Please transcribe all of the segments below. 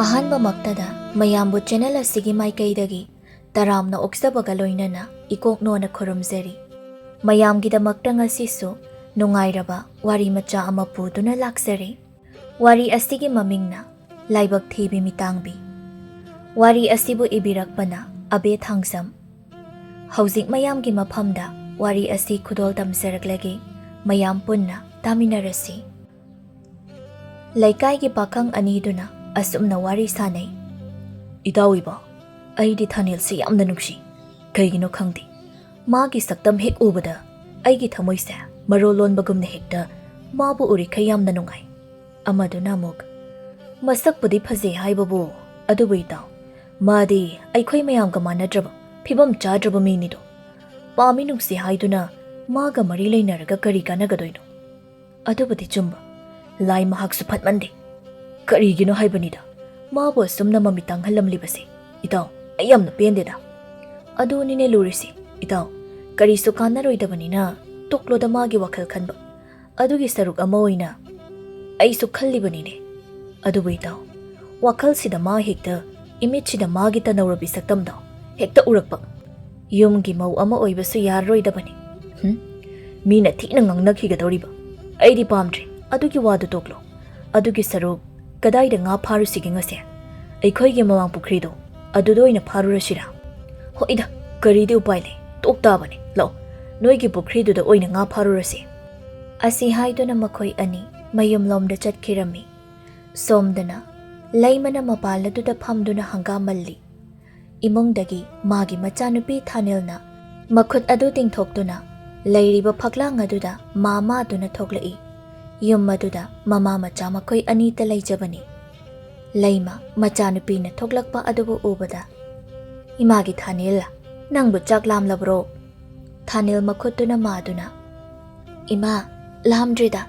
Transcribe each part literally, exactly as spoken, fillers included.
ꯑꯍꯥꯟꯕꯃꯛꯇꯗ ꯃꯌꯥꯝꯕꯨ ꯆꯦꯅꯦꯜ ꯑꯁꯤꯒꯤ ꯃꯥꯏꯀꯩꯗꯒꯤ ꯇꯔꯥꯝꯅ ꯑꯣꯛꯆꯕꯒ ꯂꯣꯏꯅꯅ ꯏꯀꯣꯛꯅꯣꯅ ꯈꯨꯔꯨꯝꯖꯔꯤ꯫ ꯃꯌꯥꯝꯒꯤꯗꯃꯛꯇ ꯉꯁꯤꯁꯨ ꯅꯨꯡꯉꯥꯏꯔꯕ ꯋꯥꯔꯤ ꯃꯆꯥ ꯑꯃ ꯄꯨꯗꯨꯅ ꯂꯥꯛꯆꯔꯤ꯫ ꯋꯥꯔꯤ ꯑꯁꯤꯒꯤ ꯃꯃꯤꯡꯅ ꯂꯥꯏꯕꯛ ꯊꯤꯕꯤ ꯃꯤꯇꯥꯡꯕꯤ꯫ ꯋꯥꯔꯤ ꯑꯁꯤꯕꯨ ꯏꯕꯤꯔꯛꯄꯅ ꯑꯕꯦ ꯊꯥꯡꯖꯝ꯫ ꯍꯧꯖꯤꯛ ꯃꯌꯥꯝꯒꯤ ꯃꯐꯝꯗ ꯋꯥꯔꯤ ꯑꯁꯤ ꯈꯨꯗꯣꯜ ꯇꯝꯖꯔꯛꯂꯒꯦ꯫ ꯃꯌꯥꯝ ꯄꯨꯟꯅ ꯇꯥꯃꯤꯟꯅꯔꯁꯤ꯫ ꯂꯩꯀꯥꯏꯒꯤ ꯄꯥꯈꯪ ꯑꯅꯤꯗꯨꯅ ꯑꯁꯨꯝꯅ ꯋꯥꯔꯤ ꯁꯥꯅꯩ꯫ "ꯏꯇꯥꯎ ꯏꯕꯣ, ꯑꯩꯗꯤ ꯊꯥꯅꯦꯜꯁꯤ ꯌꯥꯝꯅ ꯅꯨꯡꯁꯤ꯫ ꯀꯩꯒꯤꯅꯣ ꯈꯪꯗꯦ, ꯃꯥꯒꯤ ꯁꯛꯇꯝ ꯍꯦꯛ ꯎꯕꯗ ꯑꯩꯒꯤ ꯊꯃꯣꯏꯁꯦ ꯃꯔꯣꯜ ꯂꯣꯟꯕꯒꯨꯝꯅ ꯍꯦꯛꯇ ꯃꯥꯕꯨ ꯎꯔꯤꯈꯩ ꯌꯥꯝꯅ ꯅꯨꯡꯉꯥꯏ꯫" ꯑꯃꯗꯨꯅ ꯑꯃꯨꯛ, "ꯃꯁꯛꯄꯨꯗꯤ ꯐꯖꯩ ꯍꯥꯏꯕꯕꯨ, ꯑꯗꯨꯕꯨ ꯏꯇꯥꯎ, ꯃꯥꯗꯤ ꯑꯩꯈꯣꯏ ꯃꯌꯥꯝꯒ ꯃꯥꯟꯅꯗ꯭ꯔꯕ, ꯐꯤꯕꯝ ꯆꯥꯗ꯭ꯔꯕ ꯃꯤꯅꯤꯗꯣ꯫ ꯄꯥꯝꯃꯤ ꯅꯨꯡꯁꯤ ꯍꯥꯏꯗꯨꯅ ꯃꯥꯒ ꯃꯔꯤ ꯂꯩꯅꯔꯒ ꯀꯔꯤ ꯀꯥꯟꯅꯒꯗꯣꯏꯅꯣ?" ꯑꯗꯨꯕꯨꯗꯤ ꯆꯨꯝꯕ꯫ ꯂꯥꯏ ꯃꯍꯥꯛꯁꯨ ꯐꯠꯃꯟꯗꯦ꯫ ꯀꯔꯤꯒꯤꯅꯣ ꯍꯥꯏꯕꯅꯤꯗ, ꯃꯥꯕꯨ ꯑꯁꯨꯝꯅ ꯃꯃꯤꯠ ꯇꯥꯡꯍꯜꯂꯝꯂꯤꯕꯁꯦ? ꯏꯇꯥꯎ, ꯑꯩ ꯌꯥꯝꯅ ꯄꯦꯟꯗꯦꯗ꯫ ꯑꯗꯨꯅꯤꯅꯦ ꯂꯨꯔꯤꯁꯦ, ꯏꯇꯥꯎ꯫ ꯀꯔꯤꯁꯨ ꯀꯥꯟꯅꯔꯣꯏꯗꯕꯅꯤꯅ ꯇꯣꯛꯂꯣꯗ ꯃꯥꯒꯤ ꯋꯥꯈꯜ ꯈꯟꯕ꯫ ꯑꯗꯨꯒꯤ ꯁꯔꯨꯛ ꯑꯃ ꯑꯣꯏꯅ ꯑꯩꯁꯨ ꯈꯜꯂꯤꯕꯅꯤꯅꯦ꯫ ꯑꯗꯨꯕꯨ ꯏꯇꯥꯎ, ꯋꯥꯈꯜꯁꯤꯗ ꯃꯥ ꯍꯦꯛꯇ, ꯏꯃꯤꯠꯁꯤꯗ ꯃꯥꯒꯤ ꯇꯅꯧꯔꯕꯤ ꯁꯛꯇꯝꯗꯣ ꯍꯦꯛꯇ ꯎꯔꯛꯄ꯫ ꯌꯨꯝꯒꯤ ꯃꯧ ꯑꯃ ꯑꯣꯏꯕꯁꯨ ꯌꯥꯔꯔꯣꯏꯗꯕꯅꯤ꯫ ꯍꯨꯝ? ꯃꯤꯅ ꯊꯤꯅ ꯉꯥꯡꯅꯈꯤꯒꯗꯧꯔꯤꯕ꯫ ꯑꯩꯗꯤ ꯄꯥꯝꯗ꯭ꯔꯦ꯫ ꯑꯗꯨꯒꯤ ꯋꯥꯗꯨ ꯇꯣꯛꯂꯣ꯫ ꯑꯗꯨꯒꯤ ꯁꯔꯨꯛ, ꯀꯗꯥꯏꯗ ꯉꯥ ꯐꯥꯔꯨꯁꯤꯒꯦ ꯉꯁꯤ? ꯑꯩꯈꯣꯏꯒꯤ ꯃꯃꯥꯡ ꯄꯨꯈ꯭ꯔꯤꯗꯣ, ꯑꯗꯨꯗ ꯑꯣꯏꯅ ꯐꯥꯔꯨꯔꯁꯤꯔꯥ? ꯍꯣꯏꯗ, ꯀꯔꯤꯗꯤ ꯎꯄꯥꯏ ꯂꯩ? ꯇꯣꯛ ꯇꯥꯕꯅꯤ꯫ ꯂꯥꯛꯑꯣ, ꯅꯣꯏꯒꯤ ꯄꯨꯈ꯭ꯔꯤꯗꯨꯗ ꯑꯣꯏꯅ ꯉꯥ ꯐꯥꯔꯨꯔꯁꯤ꯫ ꯑꯁꯤ ꯍꯥꯏꯗꯨꯅ ꯃꯈꯣꯏ ꯑꯅꯤ ꯃꯌꯨꯝꯂꯣꯝꯗ ꯆꯠꯈꯤꯔꯝꯃꯤ꯫ ꯁꯣꯝꯗꯅ ꯂꯩꯃꯅ ꯃꯄꯥꯜ ꯑꯗꯨꯗ ꯐꯝꯗꯨꯅ ꯍꯪꯒꯥꯝ ꯃꯜꯂꯤ꯫ ꯏꯃꯨꯡꯗꯒꯤ ꯃꯥꯒꯤ ꯃꯆꯥꯅꯨꯄꯤ ꯊꯥꯅꯦꯜꯅ ꯃꯈꯨꯠ ꯑꯗꯨ ꯇꯤꯡꯊꯣꯛꯇꯨꯅ ꯂꯩꯔꯤꯕ ꯐꯛꯂꯥꯡ ꯑꯗꯨꯗ ꯃꯥ ꯃꯥꯗꯨꯅ ꯊꯣꯛꯂꯛꯏ꯫ ꯌꯨꯝ ꯑꯗꯨꯗ ꯃꯃꯥ ꯃꯆꯥ ꯃꯈꯣꯏ ꯑꯅꯤꯇ ꯂꯩꯖꯕꯅꯤ꯫ ꯂꯩꯃ ꯃꯆꯥꯅꯨꯄꯤꯅ ꯊꯣꯛꯂꯛꯄ ꯑꯗꯨꯕꯨ ꯎꯕꯗ, "ꯏꯃꯥꯒꯤ ꯊꯥꯅꯦꯜ, ꯅꯪꯕꯨ ꯆꯥꯛ ꯂꯥꯝꯂꯕ꯭ꯔꯣ?" ꯊꯥꯅꯦꯜ ꯃꯈꯨꯠꯇꯨꯅ ꯃꯥꯗꯨꯅ, "ꯏꯃꯥ, ꯂꯥꯝꯗ꯭ꯔꯤꯗ꯫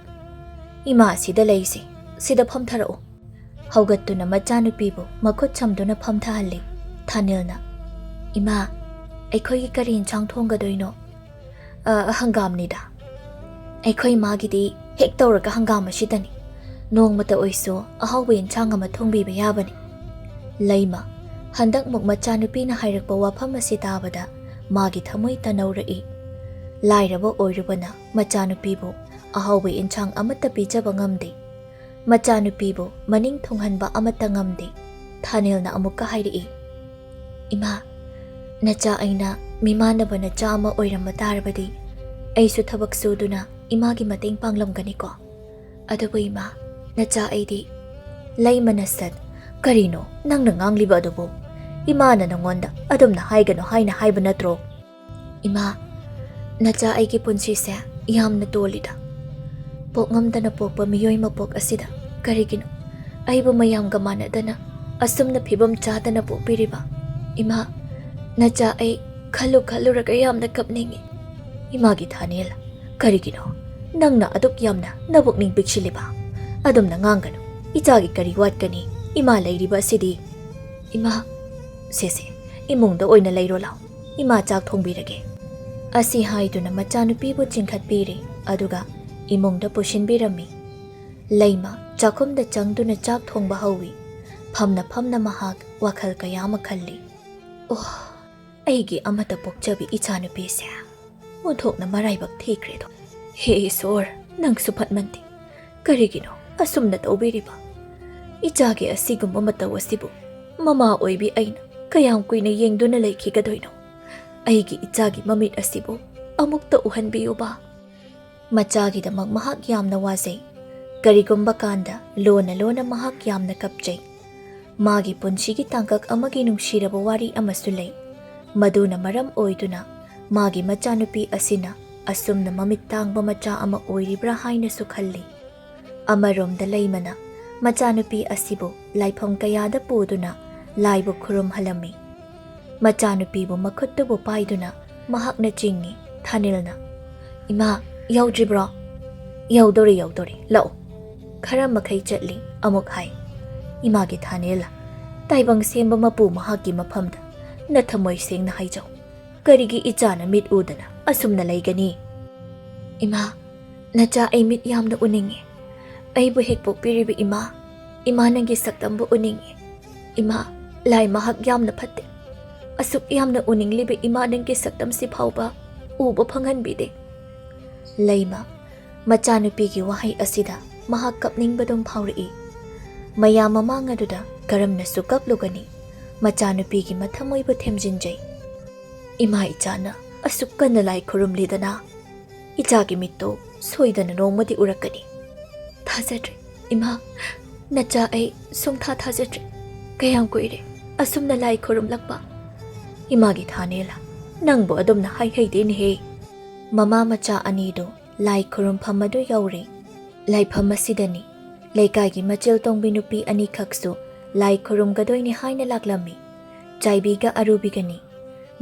ꯏꯃꯥ, ꯁꯤꯗ ꯂꯩꯁꯤ, ꯁꯤꯗ ꯐꯝꯊꯔꯛꯎ꯫" ꯍꯧꯒꯠꯇꯨꯅ ꯃꯆꯥꯅꯨꯄꯤꯕꯨ ꯃꯈꯨꯠ ꯁꯝꯗꯨꯅ ꯐꯝꯊꯍꯜꯂꯤ꯫ ꯊꯥꯅꯦꯜꯅ, "ꯏꯃꯥ, ꯑꯩꯈꯣꯏꯒꯤ ꯀꯔꯤ ꯏꯟꯁꯥꯡ ꯊꯣꯡꯒꯗꯣꯏꯅꯣ?" "ꯑ, ꯍꯪꯒꯥꯝꯅꯤꯗ꯫ ꯑꯩꯈꯣꯏ ꯏꯃꯥꯒꯤꯗꯤ ꯍꯦꯛ ꯇꯧꯔꯒ ꯍꯪꯒꯥꯝ ꯑꯁꯤꯗꯅꯤ꯫ ꯅꯣꯡꯃꯇ ꯑꯣꯏꯁꯨ ꯑꯍꯥꯎꯕ ꯏꯟꯁꯥꯡ ꯑꯃ ꯊꯣꯡꯕꯤꯕ ꯌꯥꯕꯅꯤ꯫ ꯂꯩꯃ, ꯍꯟꯗꯛꯃꯨꯛ ꯃꯆꯥꯅꯨꯄꯤꯅ ꯍꯥꯏꯔꯛꯄ ꯋꯥꯐꯝ ꯑꯁꯤ ꯇꯥꯕꯗ ꯃꯥꯒꯤ ꯊꯃꯣꯏ ꯇꯅꯧꯔꯛꯏ꯫ ꯂꯥꯏꯔꯕ ꯑꯣꯏꯔꯨꯕꯅ ꯃꯆꯥꯅꯨꯄꯤꯕꯨ ꯑꯍꯥꯎꯕ ꯏꯟꯁꯥꯡ ꯑꯃꯠꯇ ꯄꯤꯖꯕ ꯉꯝꯗꯦ꯫ ꯃꯆꯥꯅꯨꯄꯤꯕꯨ ꯃꯅꯤꯡ ꯊꯨꯡꯍꯟꯕ ꯑꯃꯠꯇ ꯉꯝꯗꯦ꯫ ꯊꯥꯅꯦꯜꯅ ꯑꯃꯨꯛꯀ ꯍꯥꯏꯔꯛꯏ, "ꯏꯃꯥ, ꯅꯆꯥ ꯑꯩꯅ ꯃꯤꯃꯥꯟꯅꯕ ꯅꯆꯥ ꯑꯃ ꯑꯣꯏꯔꯝꯕ ꯇꯥꯔꯕꯗꯤ ꯑꯩꯁꯨ ꯊꯕꯛ ꯁꯨꯗꯨꯅ ꯏꯃꯥꯒꯤ ꯃꯇꯦꯡ ꯄꯥꯡꯂꯝꯒꯅꯤꯀꯣ? ꯑꯗꯨꯕꯨ ꯏꯃꯥ, ꯅꯆꯥ ꯑꯩꯗꯤ"꯫ ꯂꯩꯃꯅ ꯁꯠ, "ꯀꯔꯤꯅꯣ ꯅꯪꯅ ꯉꯥꯡꯂꯤꯕ ꯑꯗꯨꯕꯨ? ꯏꯃꯥꯅ ꯅꯉꯣꯟꯗ ꯑꯗꯨꯝꯅ ꯍꯥꯏꯒꯅꯨ ꯍꯥꯏꯅ ꯍꯥꯏꯕ ꯅꯠꯇ꯭ꯔꯣ?" "ꯏꯃꯥ, ꯅꯆꯥ ꯑꯩꯒꯤ ꯄꯨꯟꯁꯤꯁꯦ ꯌꯥꯝꯅ ꯇꯣꯜꯂꯤꯗ꯫ ꯄꯣꯛꯉꯝꯗꯅ ꯄꯣꯛꯄ ꯃꯤꯑꯣꯏ ꯃꯄꯣꯛ ꯑꯁꯤꯗ ꯀꯔꯤꯒꯤꯅꯣ ꯑꯩꯕꯨ ꯃꯌꯥꯝꯒ ꯃꯥꯟꯅꯗꯅ ꯑꯁꯨꯝꯅ ꯐꯤꯕꯝ ꯆꯥꯗꯅ ꯄꯣꯛꯄꯤꯔꯤꯕ? ꯏꯃꯥ, ꯅꯆꯥ ꯑꯩ ꯈꯜꯂꯨ ꯈꯜꯂꯨꯔꯒ ꯌꯥꯝꯅ ꯀꯞꯅꯤꯡꯉꯤ"꯫ ꯏꯃꯥꯒꯤ ꯊꯥꯅꯦꯜ, "ꯀꯔꯤꯒꯤꯅꯣ ꯅꯪꯅ ꯑꯗꯨꯛ ꯌꯥꯝꯅ ꯅꯕꯨꯛꯅꯤꯡ ꯄꯤꯛꯁꯤꯜꯂꯤꯕ? ꯑꯗꯨꯝꯅ ꯉꯥꯡꯒꯅꯨ꯫ ꯏꯆꯥꯒꯤ ꯀꯔꯤ ꯋꯥꯠꯀꯅꯤ? ꯏꯃꯥ ꯂꯩꯔꯤꯕ ꯑꯁꯤꯗꯤ"꯫ "ꯏꯃꯥ, ꯁꯦ ꯁꯦ, ꯏꯃꯨꯡꯗ ꯑꯣꯏꯅ ꯂꯩꯔꯣ ꯂꯥꯎ꯫ ꯏꯃꯥ ꯆꯥꯛ ꯊꯣꯡꯕꯤꯔꯒꯦ"꯫ ꯑꯁꯤ ꯍꯥꯏꯗꯨꯅ ꯃꯆꯥꯅꯨꯄꯤꯕꯨ ꯆꯤꯡꯈꯠꯄꯤꯔꯦ, ꯑꯗꯨꯒ ꯏꯃꯨꯡꯗ ꯄꯨꯁꯤꯟꯕꯤꯔꯝꯃꯤ꯫ ꯂꯩꯃ ꯆꯥꯛꯈꯨꯝꯗ ꯆꯪꯗꯨꯅ ꯆꯥꯛ ꯊꯣꯡꯕ ꯍꯧꯏ꯫ ꯐꯝꯅ ꯐꯝꯅ ꯃꯍꯥꯛ ꯋꯥꯈꯜ ꯀꯌꯥ ꯑꯃ ꯈꯜꯂꯤ꯫ "ꯑꯣ, ꯑꯩꯒꯤ ꯑꯃꯠꯇ ꯄꯣꯛꯆꯕꯤ ꯏꯆꯥꯅꯨꯄꯤꯁꯦ ꯑꯣꯟꯊꯣꯛꯅ ꯃꯔꯥꯏꯕꯛ ꯊꯤꯈ꯭ꯔꯦꯗꯣ꯫ ꯍꯦ ꯏꯁꯣꯔ, ꯅꯪꯁꯨ ꯐꯠꯃꯟꯗꯦ꯫ ꯀꯔꯤꯒꯤꯅꯣ ꯑꯁꯨꯝꯅ ꯇꯧꯕꯤꯔꯤꯕ? ꯏꯆꯥꯒꯤ ꯑꯁꯤꯒꯨꯝꯕ ꯃꯇꯧ ꯑꯁꯤꯕꯨ ꯃꯃꯥ ꯑꯣꯏꯕꯤ ꯑꯩꯅ ꯀꯌꯥꯝ ꯀꯨꯏꯅ ꯌꯦꯡꯗꯨꯅ ꯂꯩꯈꯤꯒꯗꯣꯏꯅꯣ? ꯑꯩꯒꯤ ꯏꯆꯥꯒꯤ ꯃꯃꯤꯠ ꯑꯁꯤꯕꯨ ꯑꯃꯨꯛꯇ ꯎꯍꯟꯕꯤꯌꯨꯕ"꯫ ꯃꯆꯥꯒꯤꯗꯃꯛ ꯃꯍꯥꯛ ꯌꯥꯝꯅ ꯋꯥꯖꯩ꯫ ꯀꯔꯤꯒꯨꯝꯕ ꯀꯥꯟꯗ ꯂꯣꯟꯅ ꯂꯣꯟꯅ ꯃꯍꯥꯛ ꯌꯥꯝꯅ ꯀꯞꯆꯩ꯫ ꯃꯥꯒꯤ ꯄꯨꯟꯁꯤꯒꯤ ꯇꯥꯡꯀꯛ ꯑꯃꯒꯤ ꯅꯨꯡꯁꯤꯔꯕ ꯋꯥꯔꯤ ꯑꯃꯁꯨ ꯂꯩ꯫ ꯃꯗꯨꯅ ꯃꯔꯝ ꯑꯣꯏꯗꯨꯅ ꯃꯥꯒꯤ ꯃꯆꯥꯅꯨꯄꯤ ꯑꯁꯤꯅ ꯑꯁꯨꯝꯅ ꯃꯃꯤꯠ ꯇꯥꯡꯕ ꯃꯆꯥ ꯑꯃ ꯑꯣꯏꯔꯤꯕ꯭ꯔꯥ ꯍꯥꯏꯅꯁꯨ ꯈꯜꯂꯤ꯫ ꯑꯃꯔꯣꯝꯗ ꯂꯩꯃꯅ ꯃꯆꯥꯅꯨꯄꯤ ꯑꯁꯤꯕꯨ ꯂꯥꯏꯐꯝ ꯀꯌꯥꯗ ꯄꯨꯗꯨꯅ ꯂꯥꯏꯕꯨ ꯈꯨꯔꯨꯝꯍꯜꯂꯝꯃꯤ꯫ ꯃꯆꯥꯅꯨꯄꯤꯕꯨ ꯃꯈꯨꯠꯇꯨꯕꯨ ꯄꯥꯏꯗꯨꯅ ꯃꯍꯥꯛꯅ ꯆꯤꯡꯏ꯫ ꯊꯥꯅꯤꯜꯅ, "ꯏꯃꯥ, ꯌꯧꯗ꯭ꯔꯤꯕ꯭ꯔꯣ?" "ꯌꯧꯗꯣꯔꯦ, ꯌꯧꯗꯣꯔꯦ, ꯂꯥꯛꯑꯣ"꯫ ꯈꯔ ꯃꯈꯩ ꯆꯠꯂꯤ, ꯑꯃꯨꯛ ꯍꯥꯏ, "ꯏꯃꯥꯒꯤ ꯊꯥꯅꯤꯜ, ꯇꯥꯏꯕꯪ ꯁꯦꯝꯕ ꯃꯄꯨ ꯃꯍꯥꯛꯀꯤ ꯃꯐꯝꯗ ꯅꯊꯃꯣꯏ ꯁꯦꯡꯅ ꯍꯥꯏꯖꯧ꯫ ꯀꯔꯤꯒꯤ ꯏꯆꯥꯅ ꯃꯤꯠ ꯎꯗꯅ ꯑꯁꯨꯝꯅ ꯂꯩꯒꯅꯤ?" "ꯏꯃꯥ, ꯅꯆꯥ ꯑꯩ ꯃꯤꯠ ꯌꯥꯝꯅ ꯎꯅꯤꯡꯉꯤ꯫ ꯑꯩꯕꯨ ꯍꯦꯛ ꯄꯣꯛꯄꯤꯔꯤꯕ ꯏꯃꯥ, ꯏꯃꯥ ꯅꯪꯒꯤ ꯁꯛꯇꯝꯕꯨ ꯎꯅꯤꯡꯉꯤ"꯫ "ꯏꯃꯥ, ꯂꯥꯏ ꯃꯍꯥꯛ ꯌꯥꯝꯅ ꯐꯠꯇꯦ꯫ ꯑꯁꯨꯛ ꯌꯥꯝꯅ ꯎꯅꯤꯡꯂꯤꯕ ꯏꯃꯥ ꯅꯪꯒꯤ ꯁꯛꯇꯝꯁꯤ ꯐꯥꯎꯕ ꯎꯕ ꯐꯪꯍꯟꯕꯤꯗꯦ꯫" ꯂꯩꯃ ꯃꯆꯥꯅꯨꯄꯤꯒꯤ ꯋꯥꯍꯩ ꯑꯁꯤꯗ ꯃꯍꯥꯛ ꯀꯞꯅꯤꯡꯕꯗꯨꯝ ꯐꯥꯎꯔꯛꯏ꯫ ꯃꯌꯥꯝ ꯃꯃꯥꯡ ꯑꯗꯨꯗ ꯀꯔꯝꯅꯁꯨ ꯀꯞꯂꯨꯒꯅꯤ? ꯃꯆꯥꯅꯨꯄꯤꯒꯤ ꯃꯊꯃꯣꯏꯕꯨ ꯊꯦꯝꯖꯤꯟꯖꯩ꯫ "ꯏꯃꯥ ꯏꯆꯥꯅ ꯑꯁꯨꯛ ꯀꯟꯅ ꯂꯥꯏ ꯈꯨꯔꯨꯝꯂꯤꯗꯅ, ꯏꯆꯥꯒꯤ ꯃꯤꯠꯇꯣ ꯁꯣꯏꯗꯅ ꯅꯣꯡꯃꯗꯤ ꯎꯔꯛꯀꯅꯤ꯫" "ꯊꯥꯖꯗ꯭ꯔꯦ ꯏꯃꯥ, ꯅꯆꯥ ꯑꯩ ꯁꯨꯡꯊꯥ ꯊꯥꯖꯗ꯭ꯔꯦ꯫ ꯀꯌꯥꯝ ꯀꯨꯏꯔꯦ ꯑꯁꯨꯝꯅ ꯂꯥꯏ ꯈꯨꯔꯨꯝꯂꯛꯄ?" "ꯏꯃꯥꯒꯤ ꯊꯥꯅꯦꯂꯥ, ꯅꯪꯕꯨ ꯑꯗꯨꯝꯅ ꯍꯥꯏꯍꯩꯗꯦꯅꯦꯍꯦ꯫" ꯃꯃꯥ ꯃꯆꯥ ꯑꯅꯤꯗꯨ ꯂꯥꯏ ꯈꯨꯔꯨꯝꯐꯝ ꯑꯗꯨ ꯌꯧꯔꯦ꯫ ꯂꯥꯏꯐꯝ ꯑꯁꯤꯗꯅꯤ ꯂꯩꯀꯥꯏꯒꯤ ꯃꯆꯤꯜ ꯇꯣꯡꯕꯤ ꯅꯨꯄꯤ ꯑꯅꯤꯈꯛꯁꯨ ꯂꯥꯏ ꯈꯨꯔꯨꯝꯒꯗꯣꯏꯅꯤ ꯍꯥꯏꯅ ꯂꯥꯛꯂꯝꯃꯤ꯫ ꯆꯥꯏꯕꯤꯒ ꯑꯔꯨꯕꯤꯒꯅꯤ꯫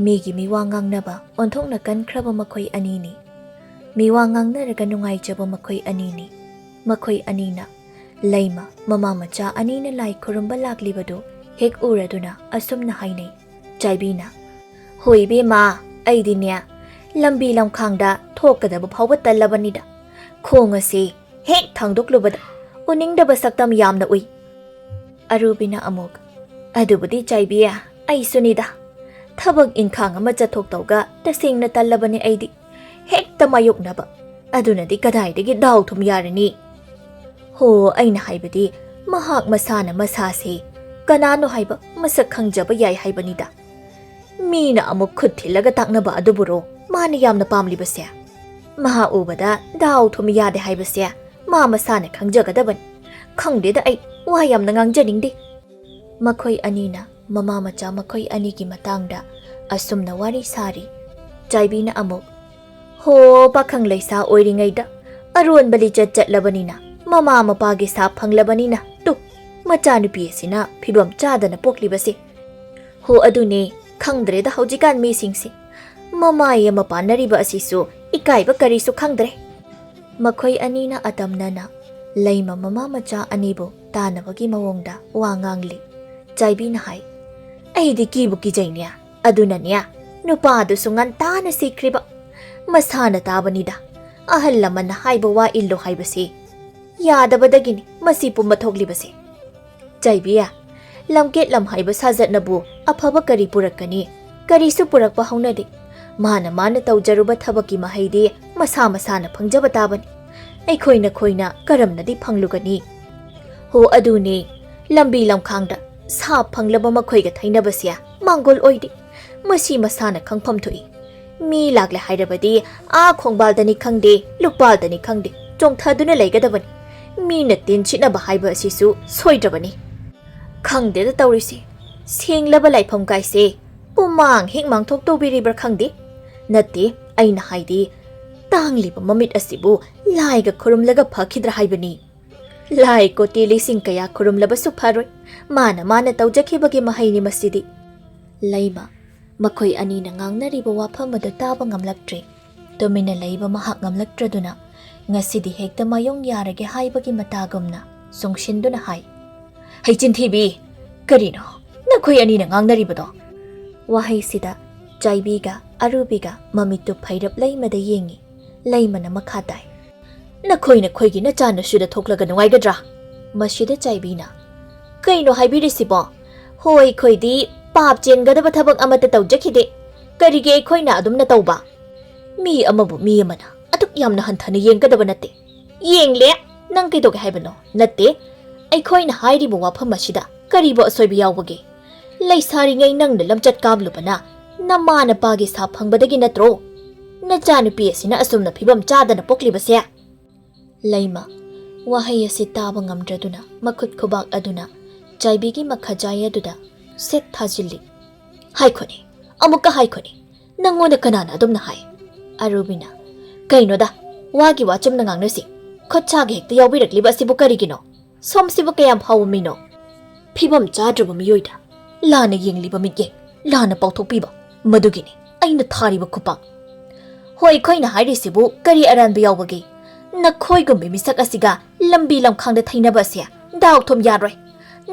ꯃꯤꯒꯤ ꯃꯤꯋꯥ ꯉꯥꯡꯅꯕ ꯑꯣꯟꯊꯣꯛꯅ ꯀꯟꯈ꯭ꯔꯕ ꯃꯈꯣꯏ ꯑꯅꯤꯅꯤ꯫ ꯃꯤꯋꯥ ꯉꯥꯡꯅꯔꯒ ꯅꯨꯡꯉꯥꯏꯖꯕ ꯃꯈꯣꯏ ꯑꯅꯤꯅꯤ꯫ ꯃꯈꯣꯏ ꯑꯅꯤꯅ ꯂꯩꯃ ꯃꯃꯥ ꯃꯆꯥ ꯑꯅꯤꯅ ꯂꯥꯏ ꯈꯨꯔꯨꯝꯕ ꯂꯥꯛꯂꯤꯕꯗꯨ ꯍꯦꯛ ꯎꯔꯗꯨꯅ ꯑꯁꯨꯝꯅ ꯍꯥꯏꯅꯩ꯫ ꯆꯥꯏꯕꯤꯅ, "ꯍꯣꯏ ꯏꯕꯦꯝꯃ, ꯑꯩꯗꯤꯅꯦ ꯂꯝꯕꯤ ꯂꯝꯈꯥꯡꯗ ꯊꯣꯛꯀꯗꯕ ꯐꯥꯎꯕ ꯇꯜꯂꯕꯅꯤꯗ꯫ ꯈꯣꯡ ꯑꯁꯤ ꯍꯦꯛ ꯊꯥꯡꯗꯣꯛꯂꯨꯕꯗ ꯎꯅꯤꯡꯗꯕ ꯁꯛꯇꯝ ꯌꯥꯝꯅ ꯎꯏ꯫" ꯑꯔꯨꯕꯤꯅ ꯑꯃꯨꯛ, "ꯑꯗꯨꯕꯨꯗꯤ ꯆꯥꯏꯕꯤ, ꯑꯩꯁꯨꯅꯤꯗ꯫ ꯊꯕꯛ ꯏꯟꯈꯥꯡ ꯑꯃ ꯆꯠꯊꯣꯛꯇꯧꯒ ꯇꯁꯦꯡꯅ ꯇꯜꯂꯕꯅꯤ ꯑꯩꯗꯤ꯫ ꯍꯦꯛꯇ ꯃꯥꯌꯣꯛꯅꯕ꯫ ꯑꯗꯨꯅꯗꯤ ꯀꯗꯥꯏꯗꯒꯤ ꯗꯥꯎ ꯊꯨꯝ ꯌꯥꯔꯅꯤ?" "ꯍꯣ, ꯑꯩꯅ ꯍꯥꯏꯕꯗꯤ ꯃꯍꯥꯛ ꯃꯁꯥꯅ ꯃꯁꯥꯁꯤ ꯀꯅꯥꯅꯣ ꯍꯥꯏꯕ ꯃꯁꯛ ꯈꯪꯖꯕ ꯌꯥꯏ ꯍꯥꯏꯕꯅꯤꯗ꯫ ꯃꯤꯅ ꯑꯃꯨꯛ ꯈꯨꯠ ꯊꯤꯜꯂꯒ ꯇꯥꯛꯅꯕ ꯑꯗꯨꯕꯨꯔꯣ ꯃꯥꯅ ꯌꯥꯝꯅ ꯄꯥꯝꯂꯤꯕꯁꯦ? ꯃꯍꯥꯛ ꯎꯕꯗ ꯗꯥꯎ ꯊꯨꯝ ꯌꯥꯗꯦ ꯍꯥꯏꯕꯁꯦ ꯃꯥ ꯃꯁꯥꯅ ꯈꯪꯖꯒꯗꯕꯅꯤ꯫ ꯈꯪꯗꯦꯗ, ꯑꯩ ꯋꯥ ꯌꯥꯝꯅ ꯉꯥꯡꯖꯅꯤꯡꯗꯦ꯫" ꯃꯈꯣꯏ ꯑꯅꯤꯅ ꯃꯃꯥ ꯃꯆꯥ ꯃꯈꯣꯏ ꯑꯅꯤꯒꯤ ꯃꯇꯥꯡꯗ ꯑꯁꯨꯝꯅ ꯋꯥꯔꯤ ꯁꯥꯔꯤ꯫ ꯆꯥꯏꯕꯤꯅ ꯑꯃꯨꯛ, "ꯍꯣ, ꯄꯥꯈꯪ ꯂꯩꯁꯥ ꯑꯣꯏꯔꯤꯉꯩꯗ ꯑꯔꯣꯟꯕ ꯂꯤꯆꯠ ꯆꯠꯂꯕꯅꯤꯅ, ꯃꯃꯥ ꯃꯄꯥꯒꯤ ꯁꯥ ꯐꯪꯂꯕꯅꯤꯅ, ꯇꯨ, ꯃꯆꯥꯅꯨꯄꯤ ꯑꯁꯤꯅ ꯐꯤꯕꯝ ꯆꯥꯗꯅ ꯄꯣꯛꯂꯤꯕꯁꯦ꯫ ꯍꯣ, ꯑꯗꯨꯅꯦ, ꯈꯪꯗ꯭ꯔꯦꯗ ꯍꯧꯖꯤꯛꯀꯥꯟ ꯃꯤꯁꯤꯡꯁꯦ꯫ ꯃꯃꯥꯏ ꯑꯃ ꯄꯥꯟꯅꯔꯤꯕ ꯑꯁꯤꯁꯨ ꯏꯀꯥꯏꯕ ꯀꯔꯤꯁꯨ ꯈꯪꯗ꯭ꯔꯦ꯫" ꯃꯈꯣꯏ ꯑꯅꯤꯅ ꯑꯇꯝꯅꯅ ꯂꯩꯃ ꯃꯃꯥ ꯃꯆꯥ ꯑꯅꯤꯕꯨ ꯇꯥꯟꯅꯕꯒꯤ ꯃꯑꯣꯡꯗ ꯋꯥ ꯉꯥꯡꯂꯤ꯫ ꯆꯥꯏꯕꯤꯅ ꯍꯥꯏ, "ꯑꯩꯗꯤ ꯀꯤꯕꯨ ꯀꯤꯖꯩꯅꯦ꯫ ꯑꯗꯨꯅꯅꯦ, ꯅꯨꯄꯥꯗꯨꯁꯨ ꯉꯟꯇꯥꯅ ꯁꯤꯈ꯭ꯔꯤꯕ꯫ ꯃꯁꯥꯅ ꯇꯥꯕꯅꯤꯗ, ꯑꯍꯜ ꯂꯃꯟꯅ ꯍꯥꯏꯕ ꯋꯥ ꯏꯜꯂꯨ ꯍꯥꯏꯕꯁꯤ ꯌꯥꯗꯕꯗꯒꯤꯅꯤ ꯃꯁꯤ ꯄꯨꯝꯕ ꯊꯣꯛꯂꯤꯕꯁꯦ꯫ ꯆꯥꯏꯕꯤ, ꯂꯝꯀꯦꯠ ꯂꯝꯍꯥꯏꯕ ꯁꯥꯖꯠꯅꯕꯨ ꯑꯐꯕ ꯀꯔꯤ ꯄꯨꯔꯛꯀꯅꯤ? ꯀꯔꯤꯁꯨ ꯄꯨꯔꯛꯄ ꯍꯧꯅꯗꯦ꯫ ꯃꯥꯅ ꯃꯥꯅ ꯇꯧꯖꯔꯨꯕ ꯊꯕꯛꯀꯤ ꯃꯍꯩꯗꯤ ꯃꯁꯥ ꯃꯁꯥꯅ ꯐꯪꯖꯕ ꯇꯥꯕꯅꯤ꯫ ꯑꯩꯈꯣꯏ ꯅꯈꯣꯏꯅ ꯀꯔꯝꯅꯗꯤ ꯐꯪꯂꯨꯒꯅꯤ? ꯍꯣ ꯑꯗꯨꯅꯦ, ꯂꯝꯕꯤ ꯂꯝꯈꯥꯡꯗ ꯁꯥ ꯐꯪꯂꯕ ꯃꯈꯣꯏꯒ ꯊꯩꯅꯕꯁꯦ ꯃꯥꯡꯒꯣꯜ ꯑꯣꯏꯗꯦ꯫ ꯃꯁꯤ ꯃꯁꯥꯅ ꯈꯪꯐꯝ ꯊꯣꯛꯏ꯫ ꯃꯤ ꯂꯥꯛꯂꯦ ꯍꯥꯏꯔꯕꯗꯤ ꯑꯥ ꯈꯣꯡꯕꯥꯜꯗꯅꯤ ꯈꯪꯗꯦ, ꯂꯨꯄꯥꯜꯗꯅꯤ ꯈꯪꯗꯦ, ꯆꯣꯡꯊꯗꯨꯅ ꯂꯩꯒꯗꯕꯅꯤ꯫ ꯃꯤꯅ ꯇꯤꯟ ꯁꯤꯠꯅꯕ ꯍꯥꯏꯕ ꯑꯁꯤꯁꯨ ꯁꯣꯏꯗ꯭ꯔꯕꯅꯤ꯫ ꯈꯪꯗꯦꯗ ꯇꯧꯔꯤꯁꯦ, ꯁꯦꯡꯂꯕ ꯂꯥꯏꯐꯝ ꯀꯥꯏꯁꯦ ꯄꯨꯃꯥꯡ ꯍꯦꯛ ꯃꯥꯡꯊꯣꯛ ꯇꯧꯕꯤꯔꯤꯕ꯭ꯔꯥ ꯈꯪꯗꯦ꯫ ꯅꯠꯇꯦ, ꯑꯩꯅ ꯍꯥꯏꯗꯤ, ꯇꯥꯡꯂꯤꯕ ꯃꯃꯤꯠ ꯑꯁꯤꯕꯨ ꯂꯥꯏꯒ ꯈꯨꯔꯨꯝꯂꯒ ꯐꯈꯤꯗ꯭ꯔꯥ ꯍꯥꯏꯕꯅꯤ꯫ ꯂꯥꯏ ꯀꯣꯇꯤ ꯂꯤꯁꯤꯡ ꯀꯌꯥ ꯈꯨꯔꯨꯝꯂꯕꯁꯨ ꯐꯔꯣꯏ, ꯃꯥꯅ ꯃꯥꯅ ꯇꯧꯖꯈꯤꯕꯒꯤ ꯃꯍꯩꯅꯤ ꯃꯁꯤꯗꯤ꯫ ꯂꯩꯃ, ꯃꯈꯣꯏ ꯑꯅꯤꯅ ꯉꯥꯡꯅꯔꯤꯕ ꯋꯥꯐꯝ ꯑꯗꯨ ꯇꯥꯕ ꯉꯝꯂꯛꯇ꯭ꯔꯦ꯫ ꯇꯨꯃꯤꯟꯅ ꯂꯩꯕ ꯃꯍꯥꯛ ꯉꯝꯂꯛꯇ꯭ꯔꯗꯨꯅ, "ꯉꯁꯤꯗꯤ ꯍꯦꯛꯇ ꯃꯥꯌꯣꯡ ꯌꯥꯔꯒꯦ" ꯍꯥꯏꯕꯒꯤ ꯃꯇꯥꯒꯨꯝꯅ ꯆꯨꯡꯁꯤꯟꯗꯨꯅ ꯍꯥꯏ, "ꯍꯩ ꯆꯤꯟꯊꯤꯕꯤ, ꯀꯔꯤꯅꯣ ꯅꯈꯣꯏ ꯑꯅꯤꯅ ꯉꯥꯡꯅꯔꯤꯕꯗꯣ?" ꯋꯥꯍꯩꯁꯤꯗ ꯆꯥꯏꯕꯤꯒ ꯑꯔꯨꯕꯤꯒ ꯃꯃꯤꯠꯇꯨ ꯐꯩꯔꯞ ꯂꯩꯃꯗ ꯌꯦꯡꯉꯤ꯫ ꯂꯩꯃꯅ ꯃꯈꯥ ꯇꯥꯏ, "ꯅꯈꯣꯏ ꯅꯈꯣꯏꯒꯤ ꯅꯆꯥꯅꯁꯨꯗ ꯊꯣꯛꯂꯒ ꯅꯨꯡꯉꯥꯏꯒꯗ꯭ꯔꯥ?" ꯃꯁꯤꯗ ꯆꯥꯏꯕꯤꯅ, "ꯀꯩꯅꯣ ꯍꯥꯏꯕꯤꯔꯤꯁꯤꯕꯣ? ꯍꯣꯏ, ꯑꯩꯈꯣꯏꯗꯤ ꯄꯥꯞ ꯆꯦꯟꯒꯗꯕ ꯊꯕꯛ ꯑꯃꯠꯇ ꯇꯧꯖꯈꯤꯗꯦ꯫ ꯀꯔꯤꯒꯤ ꯑꯩꯈꯣꯏꯅ ꯑꯗꯨꯝꯅ ꯇꯧꯕ? ꯃꯤ ꯑꯃꯕꯨ ꯃꯤ ꯑꯃꯅ ꯑꯗꯨꯛ ꯌꯥꯝꯅ ꯍꯟꯊꯅ ꯌꯦꯡꯒꯗꯕ ꯅꯠꯇꯦ꯫ ꯌꯦꯡꯂꯦ? ꯅꯪ ꯀꯩꯗꯧꯒꯦ ꯍꯥꯏꯕꯅꯣ? ꯅꯠꯇꯦ, ꯑꯩꯈꯣꯏꯅ ꯍꯥꯏꯔꯤꯕ ꯋꯥꯐꯝ ꯑꯁꯤꯗ ꯀꯔꯤꯕꯨ ꯑꯁꯣꯏꯕ ꯌꯥꯎꯕꯒꯦ? ꯂꯩꯁꯥꯔꯤꯉꯩ ꯅꯪꯅ ꯂꯝꯆꯠ ꯀꯥꯝꯂꯨꯕꯅ ꯅꯃꯥ ꯅꯄꯥꯒꯤ ꯁꯥ ꯐꯪꯕꯗꯒꯤ ꯅꯠꯇ꯭ꯔꯣ? ꯅꯆꯥꯅꯨꯄꯤ ꯑꯁꯤꯅ ꯑꯁꯨꯝꯅ ꯐꯤꯕꯝ ꯆꯥꯗꯅ ꯄꯣꯛꯂꯤꯕꯁꯦ?" ꯂꯩꯃ ꯋꯥꯍꯩ ꯑꯁꯤ ꯇꯥꯕ ꯉꯝꯗ꯭ꯔꯗꯨꯅ ꯃꯈꯨꯠ ꯈꯨꯕꯥꯛ ꯑꯗꯨꯅ ꯆꯥꯏꯕꯤꯒꯤ ꯃꯈꯥꯖꯥꯏ ꯑꯗꯨꯗ ꯁꯦꯠ ꯊꯥꯖꯤꯜꯂꯤ꯫ "ꯍꯥꯏꯈꯣꯅꯦ, ꯑꯃꯨꯛꯀ ꯍꯥꯏꯈꯣꯅꯦ, ꯅꯪꯉꯣꯟꯗ ꯀꯅꯥꯅ ꯑꯗꯨꯝꯅ ꯍꯥꯏ?" ꯑꯔꯨꯕꯤꯅ, "ꯀꯩꯅꯣꯗ, ꯋꯥꯒꯤ ꯋꯥ ꯆꯨꯝꯅ ꯉꯥꯡꯅꯁꯤ꯫ ꯈꯨꯠꯁꯥꯒ ꯍꯦꯛꯇ ꯌꯥꯎꯕꯤꯔꯛꯂꯤꯕ ꯑꯁꯤꯕꯨ ꯀꯔꯤꯒꯤꯅꯣ? ꯁꯣꯝꯁꯤꯕꯨ ꯀꯌꯥꯝ ꯐꯥꯎꯕ ꯃꯤꯅꯣ? ꯐꯤꯕꯝ ꯆꯥꯗ꯭ꯔꯕ ꯃꯤꯑꯣꯏꯗ ꯂꯥꯟꯅ ꯌꯦꯡꯂꯤꯕ ꯃꯤꯠꯌꯦꯡ, ꯂꯥꯟꯅ ꯄꯥꯎꯊꯣꯛꯄꯤꯕ, ꯃꯗꯨꯒꯤꯅꯤ ꯑꯩꯅ ꯊꯥꯔꯤꯕ ꯈꯨꯄꯥꯛ꯫ ꯍꯣꯏ, ꯑꯩꯈꯣꯏꯅ ꯍꯥꯏꯔꯤꯁꯤꯕꯨ ꯀꯔꯤ ꯑꯔꯥꯟꯕ ꯌꯥꯎꯕꯒꯦ? ꯅꯈꯣꯏꯒꯨꯝꯕꯤ ꯃꯤꯁꯛ ꯑꯁꯤꯒ ꯂꯝꯕꯤ ꯂꯝꯈꯥꯡꯗ ꯊꯩꯅꯕ ꯑꯁꯦ ꯗꯥꯎ ꯊꯨꯝ ꯌꯥꯔꯣꯏ꯫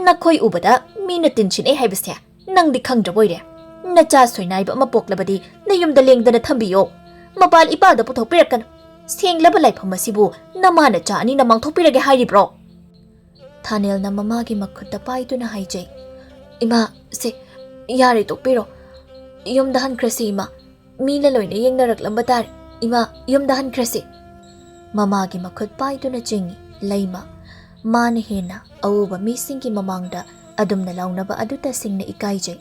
ꯅꯈꯣꯏ ꯎꯕꯗ ꯃꯤꯅ ꯇꯤꯟꯁꯤꯟꯅꯩ ꯍꯥꯏꯕꯁꯦ ꯅꯪꯗꯤ ꯈꯪꯗ꯭ꯔꯕ ꯑꯣꯏꯔꯦ꯫ ꯅꯆꯥ ꯁꯣꯏꯅꯥꯏꯕ ꯑꯃ ꯄꯣꯛꯂꯕꯗꯤ ꯅꯌꯨꯝꯗ ꯂꯦꯡꯗꯅ ꯊꯝꯕꯤꯌꯣ꯫ ꯃꯄꯥꯜ ꯏꯄꯥꯗ ꯄꯨꯊꯣꯛꯄꯤꯔꯛꯀꯅꯨ꯫ ꯁꯦꯡꯂꯕ ꯂꯥꯏꯐꯝ ꯑꯁꯤꯕꯨ ꯅꯃꯥ ꯅꯆꯥ ꯑꯅꯤꯅ ꯃꯥꯡꯊꯣꯛꯄꯤꯔꯒꯦ ꯍꯥꯏꯔꯤꯕ꯭ꯔꯣ?" ꯊꯥꯅꯦꯜꯅ ꯃꯃꯥꯒꯤ ꯃꯈꯨꯠꯇ ꯄꯥꯏꯗꯨꯅ ꯍꯥꯏꯖꯩ, "ꯏꯃꯥ, ꯁꯦ, ꯌꯥꯔꯦ, ꯇꯣꯛꯄꯤꯔꯣ꯫ ꯌꯨꯝꯗ ꯍꯟꯈ꯭ꯔꯁꯤ, ꯏꯃꯥ꯫ ꯃꯤꯅ ꯂꯣꯏꯅ ꯌꯦꯡꯅꯔꯛꯂꯝꯕ ꯇꯥꯔꯦ꯫ ꯏꯃꯥ, ꯌꯨꯝꯗ ꯍꯟꯈ꯭ꯔꯁꯤ꯫" ꯃꯃꯥꯒꯤ ꯃꯈꯨꯠ ꯄꯥꯏꯗꯨꯅ ꯆꯤꯡꯏ ꯂꯩꯃ꯫ ꯃꯥꯅ ꯍꯦꯟꯅ ꯑꯎꯕ ꯃꯤꯁꯤꯡꯒꯤ ꯃꯃꯥꯡꯗ ꯑꯗꯨꯝꯅ ꯂꯥꯎꯅꯕ ꯑꯗꯨ ꯇꯁꯦꯡꯅ ꯏꯀꯥꯏꯖꯩ꯫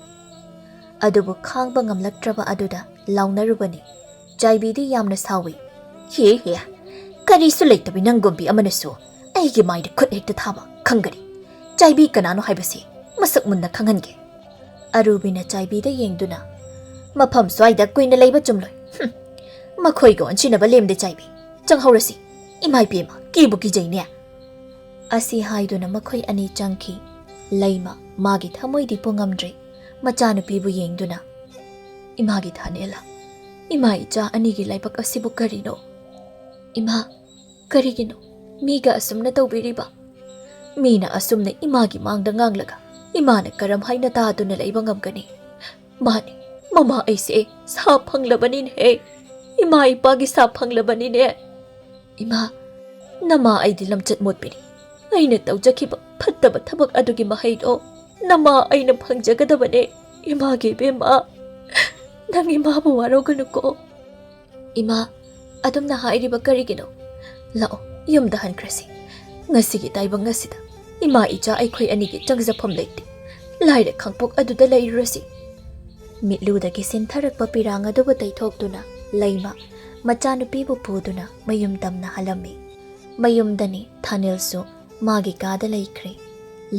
ꯑꯗꯨꯕꯨ ꯈꯥꯡꯕ ꯉꯝꯂꯛꯇ꯭ꯔꯕ ꯑꯗꯨꯗ ꯂꯥꯎꯅꯔꯨꯕꯅꯤ꯫ ꯆꯥꯏꯕꯤꯗꯤ ꯌꯥꯝꯅ ꯁꯥꯎꯏ꯫ "ꯍꯦ ꯍꯦ, ꯀꯔꯤꯁꯨ ꯂꯩꯇꯕꯤ ꯅꯪꯒꯨꯝꯕꯤ ꯑꯃꯅꯁꯨ ꯑꯩꯒꯤ ꯃꯥꯏꯗ ꯈꯨꯠ ꯍꯦꯛꯇ ꯊꯥꯕ ꯈꯪꯒꯅꯤ꯫ ꯆꯥꯏꯕꯤ ꯀꯅꯥꯅꯣ ꯍꯥꯏꯕꯁꯤ ꯃꯁꯛ ꯃꯨꯟꯅ ꯈꯪꯍꯟꯒꯦ꯫" ꯑꯔꯨꯕꯤꯅ ꯆꯥꯏꯕꯤꯗ ꯌꯦꯡꯗꯨꯅ, "ꯃꯐꯝ ꯁ꯭ꯋꯥꯏꯗ ꯀꯨꯏꯅ ꯂꯩꯕ ꯆꯨꯝꯂꯣꯏ꯫ ꯍꯨꯝ, ꯃꯈꯣꯏꯒ ꯑꯣꯟꯁꯤꯟꯅꯕ ꯂꯦꯝꯗꯦ ꯆꯥꯏꯕꯤ꯫ ꯆꯪꯍꯧꯔꯁꯤ꯫ ꯏꯃꯥ ꯏꯕꯦꯝꯃ, ꯀꯤꯕꯨ ꯀꯤꯖꯩꯅꯦ꯫" ꯑꯁꯤ ꯍꯥꯏꯗꯨꯅ ꯃꯈꯣꯏ ꯑꯅꯤ ꯆꯪꯈꯤ꯫ ꯂꯩꯃ ꯃꯥꯒꯤ ꯊꯃꯣꯏꯗꯤ ꯄꯨꯉꯝꯗ꯭ꯔꯦ꯫ ꯃꯆꯥꯅꯨꯄꯤꯕꯨ ꯌꯦꯡꯗꯨꯅ, "ꯏꯃꯥꯒꯤ ꯊꯥꯅꯦꯜ, ꯏꯃꯥ ꯏꯆꯥ ꯑꯅꯤꯒꯤ ꯂꯥꯏꯕꯛ ꯑꯁꯤꯕꯨ ꯀꯔꯤꯅꯣ? ꯏꯃꯥ, ꯀꯔꯤꯒꯤꯅꯣ ꯃꯤꯒ ꯑꯁꯨꯝꯅ ꯇꯧꯕꯤꯔꯤꯕ? ꯃꯤꯅ ꯑꯁꯨꯝꯅ ꯏꯃꯥꯒꯤ ꯃꯥꯡꯗ ꯉꯥꯡꯂꯒ ꯏꯃꯥꯅ ꯀꯔꯝ ꯍꯥꯏꯅ ꯇꯥꯗꯨꯅ ꯂꯩꯕ ꯉꯝꯒꯅꯤ? ꯃꯥꯅꯤ, ꯃꯃꯥ ꯑꯩꯁꯦ ꯁꯥ ꯐꯪꯂꯕꯅꯤꯅꯦꯍꯦ꯫ ꯏꯃꯥ ꯏꯄꯥꯒꯤ ꯁꯥ ꯐꯪꯂꯕꯅꯤꯅꯦ꯫ ꯏꯃꯥ, ꯅꯃꯥ ꯑꯩꯗꯤ ꯂꯝꯆꯠ ꯃꯣꯠꯄꯤꯅꯤ꯫ ꯑꯩꯅ ꯇꯧꯖꯈꯤꯕ ꯐꯠꯇꯕ ꯊꯕꯛ ꯑꯗꯨꯒꯤ ꯃꯍꯩꯗꯣ ꯅꯃꯥ ꯑꯩꯅ ꯐꯪꯖꯒꯗꯕꯅꯦ꯫ ꯏꯃꯥꯒꯤ ꯏꯕꯦꯝꯃ, ꯅꯪ ꯏꯃꯥꯕꯨ ꯋꯥꯔꯧꯒꯅꯨꯀꯣ꯫" "ꯏꯃꯥ, ꯑꯗꯨꯝꯅ ꯍꯥꯏꯔꯤꯕ ꯀꯔꯤꯒꯤꯅꯣ? ꯂꯥꯛꯑꯣ, ꯌꯨꯝꯗ ꯍꯟꯈ꯭ꯔꯁꯤ꯫ ꯉꯁꯤꯒꯤ ꯇꯥꯏꯕꯪ ꯑꯁꯤꯗ ꯏꯃꯥ ꯏꯆꯥ ꯑꯩꯈꯣꯏ ꯑꯅꯤꯒꯤ ꯆꯪꯖꯐꯝ ꯂꯩꯇꯦ꯫ ꯂꯥꯏꯔ ꯈꯥꯡꯄꯣꯛ ꯑꯗꯨꯗ ꯂꯩꯔꯨꯔꯁꯤ꯫" ꯃꯤꯠꯂꯨꯗꯒꯤ ꯁꯤꯟꯊꯔꯛꯄ ꯄꯤꯔꯥꯡ ꯑꯗꯨꯕꯨ ꯇꯩꯊꯣꯛꯇꯨꯅ ꯂꯩꯃ ꯃꯆꯥꯅꯨꯄꯤꯕꯨ ꯄꯨꯗꯨꯅ ꯃꯌꯨꯝ ꯇꯝꯅ ꯍꯜꯂꯝꯃꯤ꯫ ꯃꯌꯨꯝꯗꯅꯤ ꯊꯥꯅꯤꯜꯁꯨ ꯃꯥꯒꯤ ꯀꯥꯗ ꯂꯩꯈ꯭ꯔꯦ꯫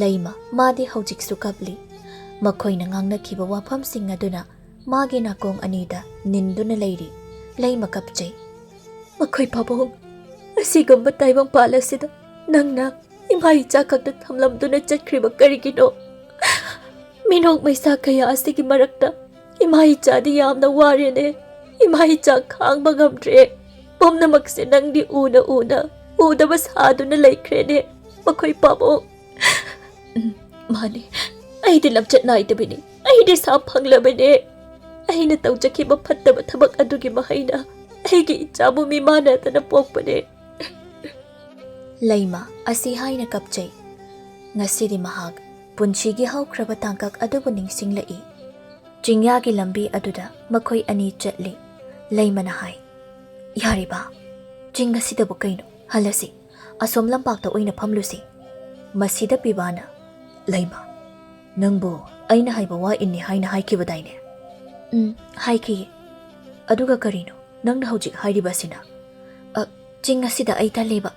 ꯂꯩꯃ ꯃꯥꯗꯤ ꯍꯧꯖꯤꯛꯁꯨ ꯀꯞꯂꯤ꯫ ꯃꯈꯣꯏꯅ ꯉꯥꯡꯅꯈꯤꯕ ꯋꯥꯐꯝꯁꯤꯡ ꯑꯗꯨꯅ ꯃꯥꯒꯤ ꯅꯥꯀꯣꯡ ꯑꯅꯤꯗ ꯅꯤꯟꯗꯨꯅ ꯂꯩꯔꯤ꯫ ꯂꯩꯃ ꯀꯞꯆꯩ꯫ "ꯃꯈꯣꯏ ꯄꯥꯕꯨꯡ, ꯑꯁꯤꯒꯨꯝꯕ ꯇꯥꯏꯕꯪꯄꯥꯜ ꯑꯁꯤꯗ ꯅꯪꯅ ꯏꯃꯥ ꯏꯆꯥ ꯈꯛꯇ ꯊꯝꯂꯝꯗꯨꯅ ꯆꯠꯈ꯭ꯔꯤꯕ ꯀꯔꯤꯒꯤꯅꯣ? ꯃꯤꯅꯣꯛ ꯃꯩꯁꯥ ꯀꯌꯥ ꯑꯁꯤꯒꯤ ꯃꯔꯛꯇ ꯏꯃꯥ ꯏꯆꯥꯗꯤ ꯌꯥꯝꯅ ꯋꯥꯔꯦꯅꯦ꯫ ꯏꯃꯥ ꯏꯆꯥ ꯈꯥꯡꯕ ꯉꯝꯗ꯭ꯔꯦ꯫ ꯄꯨꯝꯅꯃꯛꯁꯦ ꯅꯪꯗꯤ ꯎꯅ ꯎꯅ, ꯎꯗꯕ ꯁꯥꯗꯨꯅ ꯂꯩꯈ꯭ꯔꯦꯅꯦ ꯃꯈꯣꯏ ꯄꯥꯕꯨꯡ꯫" "ꯎꯝ, ꯃꯥꯅꯤ꯫ ꯑꯩꯗꯤ ꯂꯝꯆꯠ ꯅꯥꯏꯗꯕꯤꯅꯤ꯫ ꯑꯩꯗꯤ ꯁꯥ ꯐꯪꯂꯕꯅꯦ꯫ ꯑꯩꯅ ꯇꯧꯖꯈꯤꯕ ꯐꯠꯇꯕ ꯊꯕꯛ ꯑꯗꯨꯒꯤ ꯃꯍꯩꯅ ꯑꯩꯒꯤ ꯏꯆꯥꯕꯨ ꯃꯤꯃꯥꯟꯅꯗꯅ ꯄꯣꯛꯄꯅꯦ꯫" ꯂꯩꯃ ꯑꯁꯤ ꯍꯥꯏꯅ ꯀꯞꯆꯩ꯫ ꯉꯁꯤꯗꯤ ꯃꯍꯥꯛ ꯄꯨꯟꯁꯤꯒꯤ ꯍꯧꯈ꯭ꯔꯕ ꯇꯥꯡꯀꯛ ꯑꯗꯨꯕꯨ ꯅꯤꯡꯁꯤꯡꯂꯛꯏ꯫ ꯆꯤꯡꯌꯥꯒꯤ ꯂꯝꯕꯤ ꯑꯗꯨꯗ ꯃꯈꯣꯏ ꯑꯅꯤ ꯆꯠꯂꯤ꯫ ꯂꯩꯃꯅ ꯍꯥꯏ, "ꯌꯥꯔꯦ ꯕꯥ, ꯆꯤꯡ ꯑꯁꯤꯗꯕꯨ ꯀꯩꯅꯣ? ꯍꯜꯂꯁꯤ, ꯑꯁꯣꯝ ꯂꯝꯄꯥꯛꯇ ꯑꯣꯏꯅ ꯐꯝꯂꯨꯁꯤ꯫" ꯃꯁꯤꯗ ꯄꯤꯕꯥꯅ, "ꯂꯩꯃ, ꯅꯪꯕꯨ ꯑꯩꯅ ꯍꯥꯏꯕ ꯋꯥ ꯏꯟꯅꯤ ꯍꯥꯏꯅ ꯍꯥꯏꯈꯤꯕꯗꯥꯏꯅꯦ?" "ꯎꯝ, ꯍꯥꯏꯈꯤꯌꯦ꯫" "ꯑꯗꯨꯒ ꯀꯔꯤꯅꯣ ꯅꯪꯅ ꯍꯧꯖꯤꯛ ꯍꯥꯏꯔꯤꯕ ꯑꯁꯤꯅ?" "ꯑ, ꯆꯤꯡ ꯑꯁꯤꯗ ꯑꯩ ꯇꯜꯂꯦꯕ꯫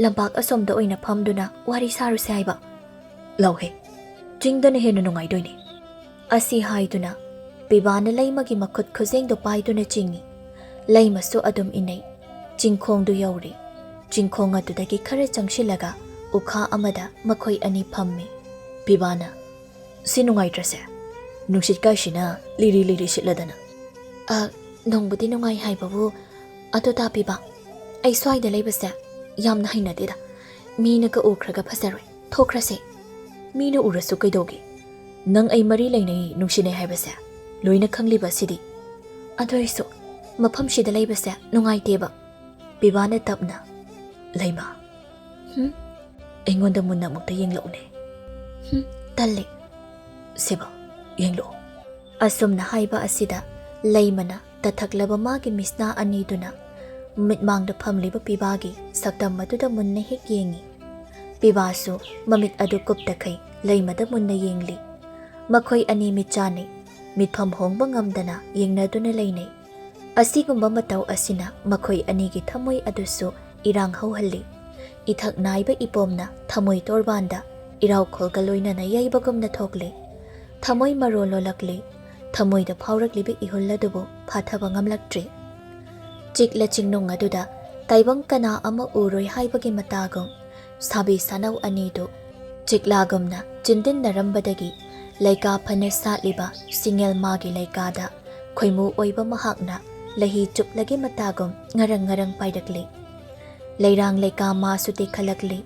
ꯂꯝꯄꯥꯛ ꯑꯁꯣꯝꯗ ꯑꯣꯏꯅ ꯐꯝꯗꯨꯅ ꯋꯥꯔꯤ ꯁꯥꯔꯨꯁꯦ ꯍꯥꯏꯕ꯫" "ꯂꯥꯎꯍꯦ, ꯆꯤꯡꯗꯅ ꯍꯦꯟꯅ ꯅꯨꯡꯉꯥꯏꯗꯣꯏꯅꯦ꯫" ꯑꯁꯤ ꯍꯥꯏꯗꯨꯅ ꯄꯤꯕꯥꯅ ꯂꯩꯃꯒꯤ ꯃꯈꯨꯠ ꯈꯨꯖꯦꯡꯗꯨ ꯄꯥꯏꯗꯨꯅ ꯆꯤꯡꯏ꯫ ꯂꯩꯃꯁꯨ ꯑꯗꯨꯝ ꯏꯟꯅꯩ꯫ ꯆꯤꯡꯈꯣꯡꯗꯨ ꯌꯧꯔꯦ꯫ ꯆꯤꯡꯈꯣꯡ ꯑꯗꯨꯗꯒꯤ ꯈꯔ ꯆꯪꯁꯤꯜꯂꯒ ꯎꯈꯥ ꯑꯃꯗ ꯃꯈꯣꯏ ꯑꯅꯤ ꯐꯝꯃꯤ꯫ ꯄꯤꯕꯥꯅ, "ꯁꯤ ꯅꯨꯡꯉꯥꯏꯇ꯭ꯔꯁꯦ? ꯅꯨꯡꯁꯤꯠ ꯀꯥꯏꯁꯤꯅ ꯂꯤꯔꯤ ꯂꯤꯔꯤ ꯁꯤꯠꯂꯗꯅ꯫" "ꯑ, ꯅꯨꯡꯕꯨꯗꯤ ꯅꯨꯡꯉꯥꯏ ꯍꯥꯏꯕꯕꯨ, ꯑꯗꯨ ꯇꯥꯕꯤꯕ, ꯑꯩ ꯁ꯭ꯋꯥꯏꯗ ꯂꯩꯕꯁꯦ ꯌꯥꯝꯅ ꯍꯩꯅꯗꯦꯗ꯫ ꯃꯤꯅꯒ ꯎꯈ꯭ꯔꯒ ꯐꯖꯔꯣꯏ꯫ ꯊꯣꯛꯈ꯭ꯔꯁꯦ꯫" "ꯃꯤꯅ ꯎꯔꯁꯨ ꯀꯩꯗꯧꯒꯦ? ꯅꯪ ꯑꯩ ꯃꯔꯤ ꯂꯩꯅꯩ, ꯅꯨꯡꯁꯤꯅꯩ ꯍꯥꯏꯕꯁꯦ ꯂꯣꯏꯅ ꯈꯪꯂꯤꯕ ꯑꯁꯤꯗꯤ꯫" "ꯑꯗꯨ ꯑꯣꯏꯔꯁꯨ ꯃꯐꯝꯁꯤꯗ ꯂꯩꯕꯁꯦ ꯅꯨꯡꯉꯥꯏꯇꯦꯕ꯫" ꯄꯤꯕꯥꯅ ꯇꯞꯅ, "ꯂꯩꯃ, ꯍꯨꯝ? ꯑꯩꯉꯣꯟꯗ ꯃꯨꯟꯅ ꯑꯃꯨꯛꯇ ꯌꯦꯡꯂꯛꯎꯅꯦ꯫" "ꯍꯨꯝ, ꯇꯜꯂꯦ꯫" "ꯁꯦꯕ, ꯌꯦꯡꯂꯛꯑꯣ꯫" ꯑꯁꯨꯝꯅ ꯍꯥꯏꯕ ꯑꯁꯤꯗ ꯂꯩꯃꯅ ꯇꯊꯛꯂꯕ ꯃꯥꯒꯤ ꯃꯤꯠꯁꯅꯥ ꯑꯅꯤꯗꯨꯅ ꯃꯤꯠꯃꯥꯡꯗ ꯐꯝꯂꯤꯕ ꯄꯤꯕꯥꯒꯤ ꯁꯛꯇꯝ ꯑꯗꯨꯗ ꯃꯨꯟꯅ ꯍꯦꯛ ꯌꯦꯡꯏ꯫ ꯄꯤꯕꯥꯁꯨ ꯃꯃꯤꯠ ꯑꯗꯨ ꯀꯨꯞꯇꯈꯩ ꯂꯩꯃꯗ ꯃꯨꯟꯅ ꯌꯦꯡꯂꯤ꯫ ꯃꯈꯣꯏ ꯑꯅꯤ ꯃꯤꯠ ꯆꯥꯟꯅꯩ꯫ ꯃꯤꯠꯐꯝ ꯍꯣꯡꯕ ꯉꯝꯗꯅ ꯌꯦꯡꯅꯗꯨꯅ ꯂꯩꯅꯩ꯫ ꯑꯁꯤꯒꯨꯝꯕ ꯃꯇꯧ ꯑꯁꯤꯅ ꯃꯈꯣꯏ ꯑꯅꯤꯒꯤ ꯊꯃꯣꯏ ꯑꯗꯨꯁꯨ ꯏꯔꯥꯡ ꯍꯧꯍꯜꯂꯤ꯫ ꯏꯊꯛ ꯅꯥꯏꯕ ꯏꯄꯣꯝꯅ ꯊꯃꯣꯏ ꯇꯣꯔꯕꯥꯟꯗ ꯏꯔꯥꯎꯈꯣꯜꯒ ꯂꯣꯏꯅꯅ ꯌꯩꯕꯒꯨꯝꯅ ꯊꯣꯛꯂꯤ꯫ ꯊꯃꯣꯏ ꯃꯔꯣ ꯂꯣꯜꯂꯛꯂꯤ꯫ ꯊꯃꯣꯏꯗ ꯐꯥꯎꯔꯛꯂꯤꯕ ꯏꯍꯨꯜ ꯑꯗꯨꯕꯨ ꯐꯥꯊꯕ ꯉꯝꯂꯛꯇ꯭ꯔꯤ꯫ ꯆꯤꯛꯂ ꯆꯤꯡꯅꯨꯡ ꯑꯗꯨꯗ ꯇꯥꯏꯕꯪ ꯀꯅꯥ ꯑꯃ ꯎꯔꯣꯏ ꯍꯥꯏꯕꯒꯤ ꯃꯇꯥꯒꯨꯝ, ꯁꯥꯕꯤ ꯁꯥꯅꯧ ꯑꯅꯤꯗꯨ ꯆꯤꯛꯂꯥꯒꯨꯝꯅ ꯆꯤꯟꯗꯤꯟꯅꯔꯝꯕꯗꯒꯤ ꯂꯩꯀꯥ ꯐꯅ ꯁꯥꯠꯂꯤꯕ ꯁꯤꯡꯉꯦꯜ ꯃꯥꯒꯤ ꯂꯩꯀꯥꯗ ꯈꯣꯏꯃꯨ ꯑꯣꯏꯕ ꯃꯍꯥꯛꯅ ꯂꯩꯍꯤ ꯆꯨꯞꯂꯒꯦ ꯃꯇꯥꯒꯨꯝ ꯉꯔꯪ ꯉꯔꯪ ꯄꯥꯏꯔꯛꯂꯤ꯫ ꯂꯩꯔꯥꯡ ꯂꯩꯀꯥ ꯃꯥꯁꯨ ꯇꯦꯛꯈꯠꯂꯛꯂꯤ꯫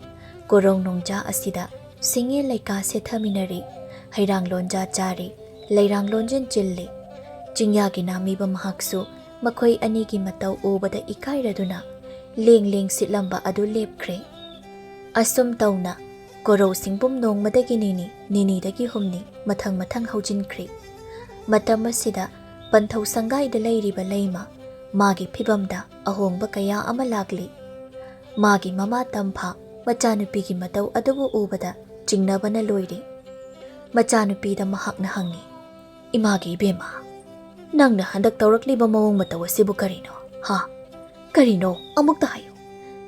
ꯀꯣꯔꯧ ꯅꯣꯡꯖꯥ ꯑꯁꯤꯗ ꯁꯤꯡꯉꯦꯜ ꯂꯩꯀꯥ ꯁꯦꯠꯊꯃꯤꯟꯅꯔꯤ꯫ ꯍꯩꯔꯥꯡ ꯂꯣꯟꯖꯥ ꯆꯥꯔꯤ꯫ ꯂꯩꯔꯥꯡ ꯂꯣꯟꯖꯤꯟ ꯆꯤꯜꯂꯤ꯫ ꯆꯤꯡꯌꯥꯒꯤ ꯅꯥꯃꯤꯕ ꯃꯍꯥꯛꯁꯨ ꯃꯈꯣꯏ ꯑꯅꯤꯒꯤ ꯃꯇꯧ ꯎꯕꯗ ꯏꯀꯥꯏꯔꯗꯨꯅ ꯂꯦꯡ ꯂꯦꯡ ꯁꯤꯠꯂꯝꯕ ꯑꯗꯨ ꯂꯦꯞꯈ꯭ꯔꯦ꯫ ꯑꯁꯨꯝ ꯇꯧꯅ ꯀꯣꯔꯧ ꯁꯤꯡꯕꯨꯝ ꯅꯣꯡꯃꯗꯒꯤ ꯅꯤꯅꯤ, ꯅꯤꯅꯤꯗꯒꯤ ꯍꯨꯝꯅꯤ, ꯃꯊꯪ ꯃꯊꯪ ꯍꯧꯖꯤꯟꯈ꯭ꯔꯦ꯫ ꯃꯇꯝ ꯑꯁꯤꯗ ꯄꯟꯊꯧ ꯁꯪꯒꯥꯏꯗ ꯂꯩꯔꯤꯕ ꯂꯩꯃ, ꯃꯥꯒꯤ ꯐꯤꯕꯝꯗ ꯑꯍꯣꯡꯕ ꯀꯌꯥ ꯑꯃ ꯂꯥꯛꯂꯤ꯫ ꯃꯥꯒꯤ ꯃꯃꯥ ꯇꯝꯐꯥ ꯃꯆꯥꯅꯨꯄꯤꯒꯤ ꯃꯇꯧ ꯑꯗꯨꯕꯨ ꯎꯕꯗ ꯆꯤꯡꯅꯕꯅ ꯂꯣꯏꯔꯦ꯫ ꯃꯆꯥꯅꯨꯄꯤꯗ ꯃꯍꯥꯛꯅ ꯍꯪꯉꯤ, "ꯏꯃꯥꯒꯤ ꯏꯕꯦꯝꯃ, ꯅꯪꯅ ꯍꯟꯗꯛ ꯇꯧꯔꯛꯂꯤꯕ ꯃꯑꯣꯡ ꯃꯇꯧ ꯑꯁꯤꯕꯨ ꯀꯔꯤꯅꯣ? ꯍꯥ? ꯀꯔꯤꯅꯣ? ꯑꯃꯨꯛꯇ ꯍꯥꯏꯌꯨ꯫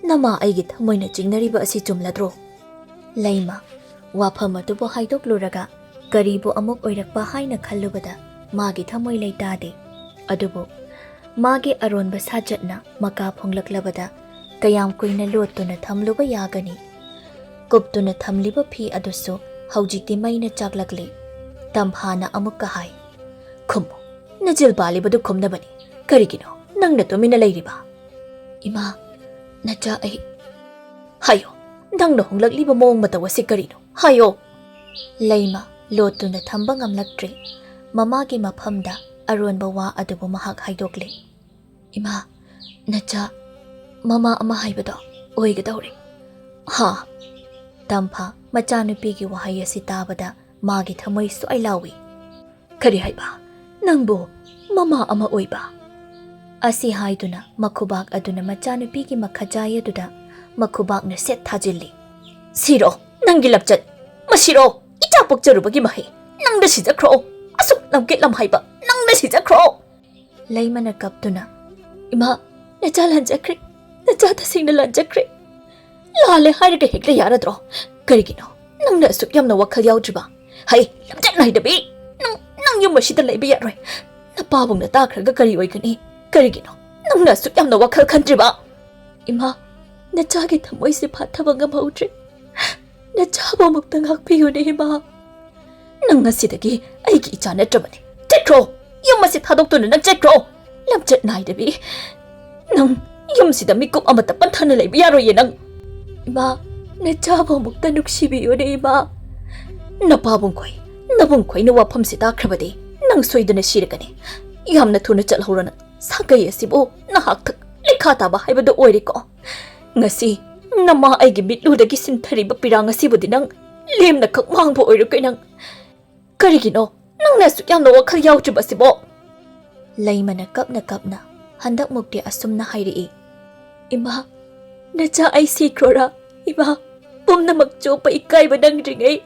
ꯅꯃꯥ ꯑꯩꯒꯤ ꯊꯃꯣꯏꯅ ꯆꯤꯡꯅꯔꯤꯕ ꯑꯁꯤ ꯆꯨꯝꯂꯗ꯭ꯔꯣ?" ꯂꯩꯃ, ꯋꯥꯐꯝ ꯑꯗꯨꯕꯨ ꯍꯥꯏꯗꯣꯛꯂꯨꯔꯒ ꯀꯔꯤꯕꯨ ꯑꯃꯨꯛ ꯑꯣꯏꯔꯛꯄ ꯍꯥꯏꯅ ꯈꯜꯂꯨꯕꯗ ꯃꯥꯒꯤ ꯊꯃꯣꯏ ꯂꯩꯇꯥꯗꯦ꯫ ꯑꯗꯨꯕꯨ ꯃꯥꯒꯤ ꯑꯔꯣꯟꯕ ꯁꯥꯖꯠꯅ ꯃꯀꯥ ꯐꯣꯡꯂꯛꯂꯕꯗ ꯀꯌꯥꯝ ꯀꯨꯏꯅ ꯂꯣꯠꯇꯨꯅ ꯊꯝꯂꯨꯕ ꯌꯥꯒꯅꯤ? ꯀꯨꯞꯇꯨꯅ ꯊꯝꯂꯤꯕ ꯐꯤ ꯑꯗꯨꯁꯨ ꯍꯧꯖꯤꯛꯇꯤ ꯃꯩꯅ ꯆꯥꯛꯂꯛꯂꯦ꯫ ꯇꯝꯐꯥꯅ ꯑꯃꯨꯛꯀ ꯍꯥꯏ, "ꯈꯨꯝꯃꯨ, ꯅꯆꯤꯜ ꯄꯥꯜꯂꯤꯕꯗꯨ ꯈꯨꯝꯅꯕꯅꯤ꯫ ꯀꯔꯤꯒꯤꯅꯣ ꯅꯪꯅ ꯇꯨꯃꯤꯟꯅ ꯂꯩꯔꯤꯕ?" "ꯏꯃꯥ, ꯅꯆꯥ ꯑꯩ"꯫ "ꯍꯥꯏꯌꯣ, ꯅꯪꯅ ꯍꯣꯡꯂꯛꯂꯤꯕ ꯃꯑꯣꯡ ꯃꯇꯧ ꯑꯁꯤ ꯀꯔꯤꯅꯣ? ꯍꯥꯏꯌꯣ!" ꯂꯩꯃ ꯂꯣꯠꯇꯨꯅ ꯊꯝꯕ ꯉꯝꯂꯛꯇ꯭ꯔꯦ꯫ ꯃꯃꯥꯒꯤ ꯃꯐꯝꯗ ꯑꯔꯣꯟꯕ ꯋꯥ ꯑꯗꯨꯕꯨ ꯃꯍꯥꯛ ꯍꯥꯏꯗꯣꯛꯂꯦ꯫ "ꯏꯃꯥ, ꯅꯆꯥ ꯃꯃꯥ ꯑꯃ ꯍꯥꯏꯕꯗꯣ ꯑꯣꯏꯒꯗꯧꯔꯦ"꯫ "ꯍꯥ?" ꯇꯝꯐꯥ ꯃꯆꯥꯅꯨꯄꯤꯒꯤ ꯋꯥꯍꯩ ꯑꯁꯤ ꯇꯥꯕꯗ ꯃꯥꯒꯤ ꯊꯃꯣꯏ ꯁ꯭ꯋꯥꯏ ꯂꯥꯎꯏ꯫ "ꯀꯔꯤ ꯍꯥꯏꯕ? ꯅꯪꯕꯨ ꯃꯃꯥ ꯑꯃ ꯑꯣꯏꯕ?" ꯑꯁꯤ ꯍꯥꯏꯗꯨꯅ ꯃꯈꯨꯕꯥꯛ ꯑꯗꯨꯅ ꯃꯆꯥꯅꯨꯄꯤꯒꯤ ꯃꯈꯖꯥꯏ ꯑꯗꯨꯗ ꯃꯈꯨꯕꯥꯛꯅ ꯁꯦꯠ ꯊꯥꯖꯤꯜꯂꯤ꯫ "ꯁꯤꯔꯣ, ꯅꯪꯒꯤ ꯂꯝꯆꯠ! ꯃꯁꯤꯔꯣ, ꯏꯆꯥ ꯄꯣꯛꯆꯔꯨꯕꯒꯤ ꯃꯍꯩ! ꯅꯪꯅ ꯁꯤꯖꯈ꯭ꯔꯣ! ꯑꯁꯨꯛ ꯂꯝꯀꯦꯠ ꯂꯝꯍꯥꯏꯕ ꯅꯪꯅ ꯁꯤꯖꯈ꯭ꯔꯣ!" ꯂꯩꯃꯅ ꯀꯞꯇꯨꯅ, "ꯏꯃꯥ, ꯅꯆꯥ ꯂꯥꯟꯖꯈ꯭ꯔꯦ꯫ ꯅꯆꯥ ꯇꯁꯦꯡꯅ ꯂꯥꯟꯖꯈ꯭ꯔꯦ꯫ ꯂꯥꯜꯂꯦ ꯍꯥꯏꯔꯒ ꯍꯦꯛꯇ ꯌꯥꯔꯗ꯭ꯔꯣ? ꯀꯔꯤꯒꯤꯅꯣ ꯅꯪꯅ ꯑꯁꯨꯛ ꯌꯥꯝꯅ ꯋꯥꯈꯜ ꯌꯥꯎꯗ꯭ꯔꯤꯕ? ꯍꯩ, ꯂꯝꯆꯠ ꯅꯥꯏꯗꯕꯤ! ꯅꯪ, ꯅꯪ ꯌꯨꯝ ꯑꯁꯤꯗ ꯂꯩꯕ ꯌꯥꯔꯣꯏ꯫ ꯅꯄꯥꯕꯨꯡꯅ ꯇꯥꯈ꯭ꯔꯒ ꯀꯔꯤ ꯑꯣꯏꯒꯅꯤ? ꯀꯔꯤꯒꯤꯅꯣ ꯅꯪꯅ ꯑꯁꯨꯛ ꯌꯥꯝꯅ ꯋꯥꯈꯜ ꯈꯟꯗ꯭ꯔꯤꯕ?" "ꯏꯃꯥ, ꯅꯆꯥꯒꯤ ꯊꯃꯣꯏꯁꯦ ꯐꯥꯊꯕ ꯉꯝꯍꯧꯗ꯭ꯔꯦ꯫ ꯅꯆꯥꯕꯨ ꯑꯃꯨꯛꯇ ꯉꯥꯛꯄꯤꯌꯨꯅꯦ, ꯏꯃꯥ꯫" "ꯅꯪ ꯉꯁꯤꯗꯒꯤ ꯑꯩꯒꯤ ꯏꯆꯥ ꯅꯠꯇ꯭ꯔꯕꯅꯤ꯫ ꯆꯠꯈ꯭ꯔꯣ! ꯌꯨꯝ ꯑꯁꯤ ꯊꯥꯗꯣꯛꯇꯨꯅ ꯅꯪ ꯆꯠꯈ꯭ꯔꯣ! ꯂꯝꯆꯠ ꯅꯥꯏꯗꯕꯤ! ꯅꯪ ꯌꯨꯝꯁꯤꯗ ꯃꯤꯀꯨꯞ ꯑꯃꯠꯇ ꯄꯟꯊꯅ ꯂꯩꯕ ꯌꯥꯔꯣꯏꯌꯦ ꯅꯪ!" "ꯏꯃꯥ, ꯅꯆꯥꯕꯨ ꯑꯃꯨꯛꯇ ꯅꯨꯡꯁꯤꯕꯤꯌꯨꯅꯦ, ꯏꯃꯥ꯫" "ꯅꯄꯥꯕꯨꯡꯈꯣꯏ, ꯅꯕꯨꯡꯈꯣꯏꯅ ꯋꯥꯐꯝꯁꯤ ꯇꯥꯈ꯭ꯔꯕꯗꯤ ꯅꯪ ꯁꯣꯏꯗꯅ ꯁꯤꯔꯒꯅꯤ꯫ ꯌꯥꯝꯅ ꯊꯨꯅ ꯆꯠꯍꯧꯔꯣ ꯅꯪ꯫ ꯁꯥꯒꯩ ꯑꯁꯤꯕꯨ ꯅꯍꯥꯛ ꯊꯛ ꯂꯩꯈꯥ ꯇꯥꯕ ꯍꯥꯏꯕꯗꯨ ꯑꯣꯏꯔꯦꯀꯣ꯫ ꯉꯁꯤ ꯅꯃꯥ ꯑꯩꯒꯤ ꯃꯤꯠꯂꯨꯗꯒꯤ ꯁꯤꯟꯊꯔꯤꯕ ꯄꯤꯔꯥꯡ ꯑꯁꯤꯕꯨꯗꯤ ꯅꯪ ꯂꯦꯝꯅꯈꯛ ꯃꯥꯡꯕ ꯑꯣꯏꯔꯣꯏ ꯀꯩ ꯅꯪ꯫ ꯀꯔꯤꯒꯤꯅꯣ ꯅꯪꯅ ꯑꯁꯨꯛ ꯌꯥꯝꯅ ꯋꯥꯈꯜ ꯌꯥꯎꯗ꯭ꯔꯤꯕꯁꯤꯕꯣ? ꯂꯩꯃꯅ ꯀꯞꯅ ꯀꯞꯅ ꯍꯟꯗꯛꯃꯨꯛꯇꯤ ꯑꯁꯨꯝꯅ ꯍꯥꯏꯔꯛꯏ, "ꯏꯃꯥ, ꯅꯆꯥ ꯑꯩ ꯁꯤꯈ꯭ꯔꯣꯔꯥ? ꯏꯃꯥ, ꯄꯨꯝꯅꯃꯛ ꯆꯣꯞꯄ ꯏꯀꯥꯏꯕ ꯅꯪꯗ꯭ꯔꯤꯉꯩ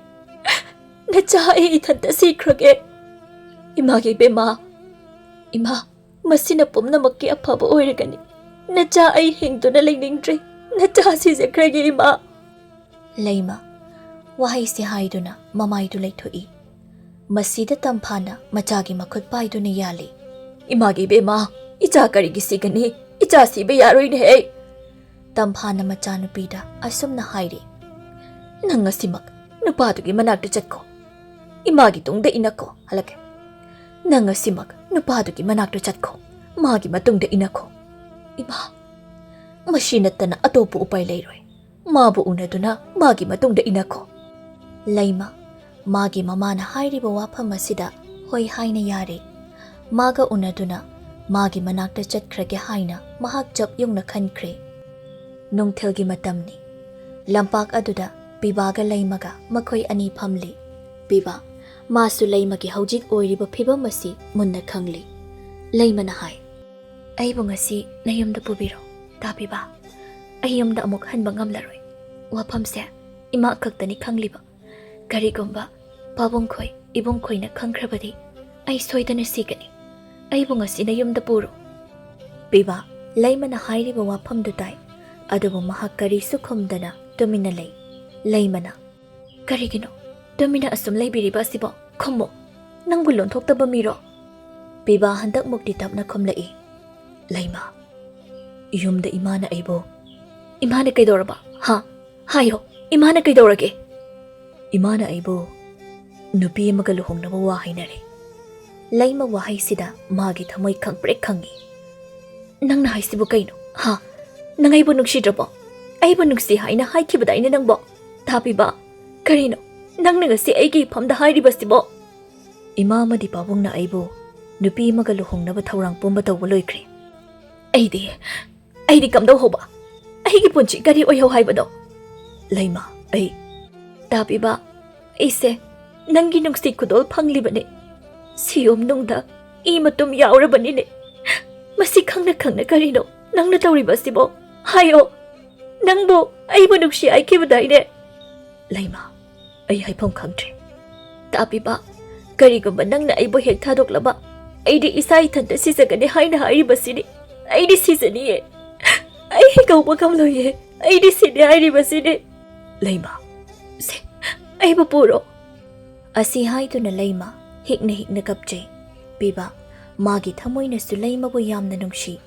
ꯅꯆꯥ ꯑꯩ ꯏꯊꯟꯇ ꯁꯤꯈ꯭ꯔꯒꯦ꯫ ꯏꯃꯥꯒꯤ ꯏꯕꯦꯝꯃ, ꯏꯃꯥ, ꯃꯁꯤꯅ ꯄꯨꯝꯅꯃꯛꯀꯤ ꯑꯐꯕ ꯑꯣꯏꯔꯒꯅꯤ꯫ ꯅꯆꯥ ꯑꯩ ꯍꯤꯡꯗꯨꯅ ꯂꯩꯅꯤꯡꯗ꯭ꯔꯦ꯫ ꯅꯆꯥ ꯁꯤꯖꯈ꯭ꯔꯒꯦ ꯏꯃꯥ꯫" ꯂꯩꯃ ꯋꯥꯍꯩꯁꯤ ꯍꯥꯏꯗꯨꯅ ꯃꯃꯥꯏꯗꯨ ꯂꯩꯊꯣꯛꯏ꯫ ꯃꯁꯤꯗ ꯇꯝꯐꯥꯅ ꯃꯆꯥꯒꯤ ꯃꯈꯨꯠ ꯄꯥꯏꯗꯨꯅ ꯌꯥꯜꯂꯤ꯫ "ꯏꯃꯥꯒꯤ ꯏꯕꯦꯝꯃ, ꯏꯆꯥ ꯀꯔꯤꯒꯤ ꯁꯤꯒꯅꯤ? ꯏꯆꯥ ꯁꯤꯕ ꯌꯥꯔꯣꯏꯅꯦꯍꯦ!" ꯇꯝꯐꯥꯅ ꯃꯆꯥꯅꯨꯄꯤꯗ ꯑꯁꯨꯝꯅ ꯍꯥꯏꯔꯤ, "ꯅꯪ ꯉꯁꯤꯃꯛ ꯅꯨꯄꯥꯗꯨꯒꯤ ꯃꯅꯥꯛꯇ ꯆꯠꯈꯣ꯫ ꯏꯃꯥꯒꯤ ꯇꯨꯡꯗ ꯏꯟꯅꯈꯣ ꯍꯜꯂꯛꯀꯦ꯫ ꯅꯪ ꯉꯁꯤꯃꯛ ꯅꯨꯄꯥꯗꯨꯒꯤ ꯃꯅꯥꯛꯇ ꯆꯠꯈꯣ꯫ ꯃꯥꯒꯤ ꯃꯇꯨꯡꯗ ꯏꯟꯅꯈꯣ꯫" "ꯏꯃꯥ, ꯃꯁꯤ ꯅꯠꯇꯅ ꯑꯇꯣꯞꯄ ꯎꯄꯥꯏ ꯂꯩꯔꯣꯏ꯫ ꯃꯥꯕꯨ ꯎꯅꯗꯨꯅ ꯃꯥꯒꯤ ꯃꯇꯨꯡꯗ ꯏꯟꯅꯈꯣ꯫" ꯂꯩꯃ ꯃꯥꯒꯤ ꯃꯃꯥꯅ ꯍꯥꯏꯔꯤꯕ ꯋꯥꯐꯝ ꯑꯁꯤꯗ ꯍꯣꯏ ꯍꯥꯏꯅ ꯌꯥꯔꯦ꯫ ꯃꯥꯒ ꯎꯅꯗꯨꯅ ꯃꯥꯒꯤ ꯃꯅꯥꯛꯇ ꯆꯠꯈ꯭ꯔꯒꯦ ꯍꯥꯏꯅ ꯃꯍꯥꯛ ꯆꯞ ꯌꯨꯡꯅ ꯈꯟꯈ꯭ꯔꯦ꯫ ꯅꯨꯡꯊꯤꯜꯒꯤ ꯃꯇꯝꯅꯤ꯫ ꯂꯝꯄꯥꯛ ꯑꯗꯨꯗ ꯄꯤꯕꯥꯒ ꯂꯩꯃꯒ ꯃꯈꯣꯏ ꯑꯅꯤ ꯐꯝꯂꯤ꯫ ꯄꯤꯕꯥ, ꯃꯥꯁꯨ ꯂꯩꯃꯒꯤ ꯍꯧꯖꯤꯛ ꯑꯣꯏꯔꯤꯕ ꯐꯤꯕꯝ ꯑꯁꯤ ꯃꯨꯟꯅ ꯈꯪꯂꯤ꯫ ꯂꯩꯃꯅ ꯍꯥꯏ, "ꯑꯩꯕꯨ ꯉꯁꯤ ꯅꯌꯨꯝꯗ ꯄꯨꯕꯤꯔꯣ, ꯇꯥ ꯄꯤꯕꯥ꯫ ꯑꯩ ꯌꯨꯝꯗ ꯑꯃꯨꯛ ꯍꯟꯕ ꯉꯝꯂꯔꯣꯏ꯫ ꯋꯥꯐꯝꯁꯦ ꯏꯃꯥ ꯈꯛꯇꯅꯤ ꯈꯪꯂꯤꯕ꯫ ꯀꯔꯤꯒꯨꯝꯕ ꯄꯥꯕꯨꯡꯈꯣꯏ, ꯏꯕꯨꯡꯈꯣꯏꯅ ꯈꯪꯈ꯭ꯔꯕꯗꯤ ꯑꯩ ꯁꯣꯏꯗꯅ ꯁꯤꯒꯅꯤ꯫ ꯑꯩꯕꯨ ꯉꯁꯤ ꯅꯌꯨꯝꯗ ꯄꯨꯔꯣ꯫" ꯄꯤꯕꯥ ꯂꯩꯃꯅ ꯍꯥꯏꯔꯤꯕ ꯋꯥꯐꯝꯗꯨ ꯇꯥꯏ, ꯑꯗꯨꯕꯨ ꯃꯍꯥꯛ ꯀꯔꯤꯁꯨ ꯈꯨꯝꯗꯅ ꯇꯨꯃꯤꯟꯅ ꯂꯩ꯫ ꯂꯩꯃꯅ, "ꯀꯔꯤꯒꯤꯅꯣ ꯇꯨꯃꯤꯟꯅ ꯑꯁꯨꯝ ꯂꯩꯕꯤꯔꯤꯕ ꯑꯁꯤꯕꯣ? ꯈꯨꯝꯃꯣ, ꯅꯪꯕꯨ ꯂꯣꯟꯊꯣꯛꯇꯕ ꯃꯤꯔꯣ?" ꯄꯤꯕꯥ ꯍꯟꯗꯛꯃꯨꯛꯇꯤ ꯇꯞꯅ ꯈꯨꯝꯂꯛꯏ, "ꯂꯩꯃ, ꯌꯨꯝꯗ ꯏꯃꯥꯅ ꯑꯩꯕꯨ꯫" "ꯏꯃꯥꯅ ꯀꯩꯗꯧꯔꯕ? ꯍꯥ? ꯍꯥꯏꯌꯣ, ꯏꯃꯥꯅ ꯀꯩꯗꯧꯔꯒꯦ?" "ꯏꯃꯥꯅ ꯑꯩꯕꯨ ꯅꯨꯄꯤ ꯑꯃꯒ ꯂꯨꯍꯣꯡꯅꯕ ꯋꯥ ꯍꯥꯏꯅꯔꯦ꯫" ꯂꯩꯃ ꯋꯥꯍꯩꯁꯤꯗ ꯃꯥꯒꯤ ꯊꯃꯣꯏ ꯈꯪꯄ꯭ꯔꯦꯛ ꯈꯪꯉꯤ꯫ "ꯅꯪꯅ ꯍꯥꯏꯁꯤꯕꯨ ꯀꯩꯅꯣ? ꯍꯥ? ꯅꯪ ꯑꯩꯕꯨ ꯅꯨꯡꯁꯤꯗ꯭ꯔꯕꯣ? ꯑꯩꯕꯨ ꯅꯨꯡꯁꯤ ꯍꯥꯏꯅ ꯍꯥꯏꯈꯤꯕꯗꯥꯏꯅꯦ ꯅꯪꯕꯣ? ꯇꯥ ꯄꯤꯕꯥ, ꯀꯔꯤꯅꯣ ꯅꯪꯅ ꯉꯁꯤ ꯑꯩꯒꯤ ꯏꯐꯝꯗ ꯍꯥꯏꯔꯤꯕꯁꯤꯕꯣ?" "ꯏꯃꯥ ꯑꯃꯗꯤ ꯄꯥꯕꯨꯡꯅ ꯑꯩꯕꯨ ꯅꯨꯄꯤ ꯑꯃꯒ ꯂꯨꯍꯣꯡꯅꯕ ꯊꯧꯔꯥꯡ ꯄꯨꯝꯕ ꯇꯧꯕ ꯂꯣꯏꯈ꯭ꯔꯦ꯫" "ꯑꯩꯗꯤ, ꯑꯩꯗꯤ ꯀꯝꯗꯧ ꯍꯧꯕ? ꯑꯩꯒꯤ ꯄꯨꯟꯁꯤ ꯀꯔꯤ ꯑꯣꯏꯍꯧ ꯍꯥꯏꯕꯅꯣ? ꯂꯩꯃ, ꯑꯩ꯫ ꯇꯥꯕꯤꯕ, ꯑꯩꯁꯦ ꯅꯪꯒꯤ ꯅꯨꯡꯁꯤ ꯈꯨꯗꯣꯜ ꯐꯪꯂꯤꯕꯅꯦ꯫ ꯁꯤꯌꯣꯝ ꯅꯨꯡꯗ ꯏ ꯃꯇꯨꯝ ꯌꯥꯎꯔꯕꯅꯤꯅꯦ꯫ ꯃꯁꯤ ꯈꯪꯅ ꯈꯪꯅ ꯀꯔꯤꯅꯣ ꯅꯪꯅ ꯇꯧꯔꯤꯕꯁꯤꯕꯣ? ꯍꯥꯏꯌꯣ, ꯅꯪꯕꯨ ꯑꯩꯕꯨ ꯅꯨꯡꯁꯤ ꯍꯥꯏꯈꯤꯕꯗꯥꯏꯅꯦ? ꯂꯩꯃ, ꯑꯩ ꯍꯥꯏꯐꯝ ꯈꯪꯗ꯭ꯔꯦ꯫ ꯇꯥꯕꯤꯕ, ꯀꯔꯤꯒꯨꯝꯕ ꯅꯪꯅ ꯑꯩꯕꯨ ꯍꯦꯛ ꯊꯥꯗꯣꯛꯂꯕ, ꯑꯩꯗꯤ ꯏꯁꯥ ꯏꯊꯟꯇ ꯁꯤꯖꯒꯅꯤ ꯍꯥꯏꯅ ꯍꯥꯏꯔꯤꯕꯁꯤꯅꯤ꯫ ꯑꯩꯗꯤ ꯁꯤꯖꯅꯤꯌꯦ꯫ ꯑꯩ ꯍꯤꯡꯍꯧꯕ ꯉꯝꯂꯣꯏꯌꯦ꯫ ꯑꯩꯗꯤ ꯁꯤꯅꯤ ꯍꯥꯏꯔꯤꯕꯁꯤꯅꯤ꯫ ꯂꯩꯃ, ꯁꯦ, ꯑꯩꯕꯨ ꯄꯨꯔꯣ꯫ ꯑꯁꯤ ꯍꯥꯏꯗꯨꯅ ꯂꯩꯃ ꯍꯤꯛꯅ ꯍꯤꯛꯅ ꯀꯞꯆꯩ꯫ ꯄꯤꯕ, ꯃꯥꯒꯤ ꯊꯃꯣꯏꯅꯁꯨ ꯂꯩꯃꯕꯨ ꯌꯥꯝꯅ ꯅꯨꯡꯁꯤ꯫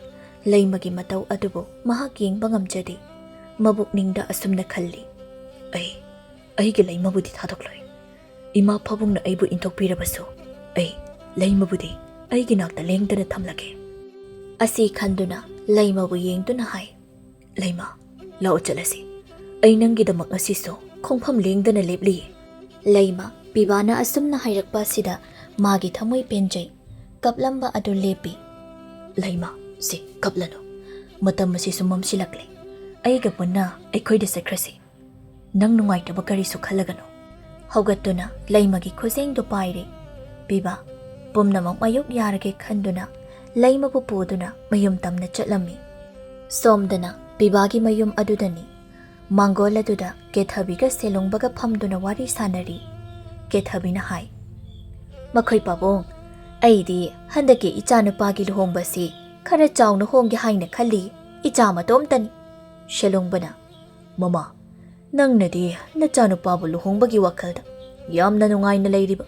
ꯂꯩꯃꯒꯤ ꯃꯇꯧ ꯑꯗꯨꯕꯨ ꯃꯍꯥꯛ ꯌꯦꯡꯕ ꯉꯝꯖꯗꯦ꯫ ꯃꯕꯨꯛꯅꯤꯡꯗ ꯑꯁꯨꯝꯅ ꯈꯜꯂꯤ, "ꯑꯩ, ꯑꯩꯒꯤ ꯂꯩꯃꯕꯨꯗꯤ ꯊꯥꯗꯣꯛꯂꯣꯏ꯫ ꯏꯃꯥ ꯄꯥꯕꯨꯡꯅ ꯑꯩꯕꯨ ꯏꯟꯊꯣꯛꯄꯤꯔꯕꯁꯨ ꯑꯩ ꯂꯩꯃꯕꯨꯗꯤ ꯑꯩꯒꯤ ꯅꯥꯛꯇ ꯂꯦꯡꯗꯅ ꯊꯝꯂꯒꯦ꯫" ꯑꯁꯤ ꯈꯟꯗꯨꯅ ꯂꯩꯃꯕꯨ ꯌꯦꯡꯗꯨꯅ ꯍꯥꯏ, "ꯂꯩꯃ, ꯂꯥꯛꯑꯣ ꯆꯠꯂꯁꯤ꯫ ꯑꯩ ꯅꯪꯒꯤꯗꯃꯛ ꯉꯁꯤꯁꯨ ꯈꯣꯡꯐꯝ ꯂꯦꯡꯗꯅ ꯂꯦꯞꯂꯤꯌꯦ꯫" ꯂꯩꯃ, ꯄꯤꯕꯥꯅ ꯑꯁꯨꯝꯅ ꯍꯥꯏꯔꯛꯄ ꯑꯁꯤꯗ ꯃꯥꯒꯤ ꯊꯃꯣꯏ ꯄꯦꯟꯖꯩ꯫ ꯀꯞꯂꯝꯕ ꯑꯗꯨ ꯂꯦꯞꯄꯤ꯫ "ꯂꯩꯃ, ꯁꯤ ꯀꯞꯂꯅꯨ꯫ ꯃꯇꯝ ꯑꯁꯤꯁꯨ ꯃꯝꯁꯤꯜꯂꯛꯂꯦ꯫ ꯑꯩꯒ ꯄꯨꯟꯅ ꯑꯩꯈꯣꯏꯗ ꯆꯠꯈ꯭ꯔꯁꯤ꯫ ꯅꯪ ꯅꯨꯡꯉꯥꯏꯇꯕ ꯀꯔꯤꯁꯨ ꯈꯜꯂꯒꯅꯨ꯫" ꯍꯧꯒꯠꯇꯨꯅ ꯂꯩꯃꯒꯤ ꯈꯨꯖꯦꯡꯗꯨ ꯄꯥꯏꯔꯦ꯫ ꯄꯤꯕꯥ, ꯄꯨꯝꯅꯃꯛ ꯃꯥꯌꯣꯛ ꯌꯥꯔꯒꯦ ꯈꯟꯗꯨꯅ ꯂꯩꯃꯕꯨ ꯄꯨꯗꯨꯅ ꯃꯌꯨꯝ ꯇꯝꯅ ꯆꯠꯂꯝꯃꯤ꯫ ꯁꯣꯝꯗꯅ ꯄꯤꯕꯥꯒꯤ ꯃꯌꯨꯝ ꯑꯗꯨꯗꯅꯤ꯫ ꯃꯥꯡꯒꯣꯜ ꯑꯗꯨꯗ ꯀꯦꯊꯕꯤꯒ ꯁꯦꯂꯨꯡꯕꯒ ꯐꯝꯗꯨꯅ ꯋꯥꯔꯤ ꯁꯥꯟꯅꯔꯤ꯫ ꯀꯦꯊꯕꯤꯅ ꯍꯥꯏ, "ꯃꯈꯣꯏ ꯄꯥꯕꯨꯡ, ꯑꯩꯗꯤ ꯍꯟꯗꯛꯀꯤ ꯏꯆꯥꯅꯨꯄꯥꯒꯤ ꯂꯨꯍꯣꯡꯕꯁꯤ ꯈꯔ ꯆꯥꯎꯅ ꯍꯣꯡꯒꯦ ꯍꯥꯏꯅ ꯈꯜꯂꯤ꯫ ꯏꯆꯥ ꯃꯇꯣꯝꯇꯅꯤ꯫" ꯁꯦꯂꯨꯡꯕꯅ, "ꯃꯃꯥ, ꯅꯪꯅꯗꯤ ꯅꯆꯥꯅꯨꯄꯥꯕꯨ ꯂꯨꯍꯣꯡꯕꯒꯤ ꯋꯥꯈꯜꯗ ꯌꯥꯝꯅ ꯅꯨꯡꯉꯥꯏꯅ ꯂꯩꯔꯤꯕ꯫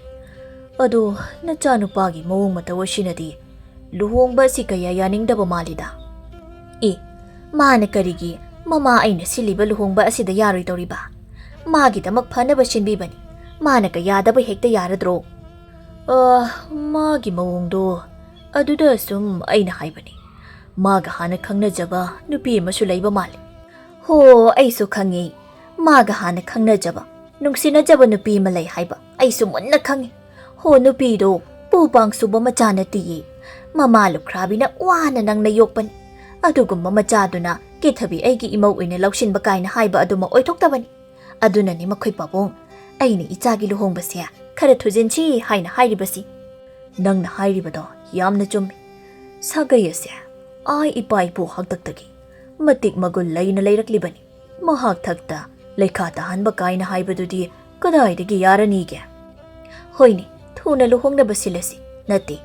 ꯑꯗꯨ ꯅꯆꯥꯅꯨꯄꯥꯒꯤ ꯃꯑꯣꯡ ꯃꯇꯧ ꯑꯁꯤꯅꯗꯤ ꯂꯨꯍꯣꯡꯕ ꯑꯁꯤ ꯀꯌꯥ ꯌꯥꯅꯤꯡꯗꯕ ꯃꯥꯜꯂꯤꯗ꯫" "ꯑꯦ, ꯃꯥꯅ ꯀꯔꯤꯒꯤ ꯃꯃꯥ ꯑꯩꯅ ꯁꯤꯜꯂꯤꯕ ꯂꯨꯍꯣꯡꯕ ꯑꯁꯤꯗ ꯌꯥꯔꯣꯏꯗꯧꯔꯤꯕ? ꯃꯥꯒꯤꯗꯃꯛ ꯐꯅꯕ ꯁꯤꯟꯕꯤꯕꯅꯤ꯫ ꯃꯥꯅ ꯀꯌꯥꯗꯕꯨ ꯍꯦꯛꯇ ꯌꯥꯔꯗ꯭ꯔꯣ?" "ꯑ, ꯃꯥꯒꯤ ꯃꯑꯣꯡꯗꯣ ꯑꯗꯨꯗ ꯁꯨꯝ ꯑꯩꯅ ꯍꯥꯏꯕꯅꯤ꯫ ꯃꯥꯒ ꯍꯥꯟꯅ ꯈꯪꯅꯖꯕ ꯅꯨꯄꯤ ꯑꯃꯁꯨ ꯂꯩꯕ ꯃꯥꯜꯂꯤ꯫" "ꯍꯣ, ꯑꯩꯁꯨ ꯈꯪꯉꯤ꯫ ꯃꯥꯒ ꯍꯥꯟꯅ ꯈꯪꯅꯖꯕ, ꯅꯨꯡꯁꯤꯅꯖꯕ ꯅꯨꯄꯤ ꯑꯃ ꯂꯩ ꯍꯥꯏꯕ ꯑꯩꯁꯨ ꯃꯨꯟꯅ ꯈꯪꯉꯤ꯫ ꯍꯣ, ꯅꯨꯄꯤꯗꯣ ꯄꯨ ꯄꯥꯡ ꯁꯨꯕ ꯃꯆꯥ ꯅꯠꯇꯤꯌꯦ꯫ ꯃꯃꯥ ꯂꯨꯈ꯭ꯔꯥꯕꯤꯅ ꯋꯥꯅ ꯅꯪꯅ ꯌꯣꯛꯄꯅꯤ꯫ ꯑꯗꯨꯒꯨꯝꯕ ꯃꯆꯥꯗꯨꯅ ꯀꯦꯊꯕꯤ ꯑꯩꯒꯤ ꯏꯃꯧ ꯑꯣꯏꯅ ꯂꯧꯁꯤꯟꯕ ꯀꯥꯏꯅ ꯍꯥꯏꯕ ꯑꯗꯨꯃꯛ ꯑꯣꯏꯊꯣꯛꯇꯕꯅꯤ꯫ ꯑꯗꯨꯅꯅꯤ ꯃꯈꯣꯏ ꯄꯥꯕꯨꯡ, ꯑꯩꯅ ꯏꯆꯥꯒꯤ ꯂꯨꯍꯣꯡꯕꯁꯦ ꯈꯔ ꯊꯨꯖꯤꯟꯁꯤ ꯍꯥꯏꯅ ꯍꯥꯏꯔꯤꯕꯁꯤ꯫ ꯅꯪꯅ ꯍꯥꯏꯔꯤꯕꯗꯣ ꯌꯥꯝꯅ ꯆꯨꯝꯃꯤ꯫ ꯁꯥꯒꯩ ꯑꯁꯦ ꯑꯥ ꯏꯄꯥ ꯏꯄꯨ ꯍꯥꯛꯇꯛꯇꯒꯤ ꯃꯇꯤꯛ ꯃꯒꯨꯟ ꯂꯩꯅ ꯂꯩꯔꯛꯂꯤꯕꯅꯤ꯫ ꯃꯍꯥꯛ ꯊꯛꯇ ꯂꯩꯈꯥ ꯇꯥꯍꯟꯕ ꯀꯥꯏꯅ ꯍꯥꯏꯕꯗꯨꯗꯤ ꯀꯗꯥꯏꯗꯒꯤ ꯌꯥꯔꯅꯤꯒꯦ? ꯍꯣꯏꯅꯦ, ꯊꯨꯅ ꯂꯨꯍꯣꯡꯅꯕ ꯁꯤꯜꯂꯁꯤ꯫ ꯅꯠꯇꯦ,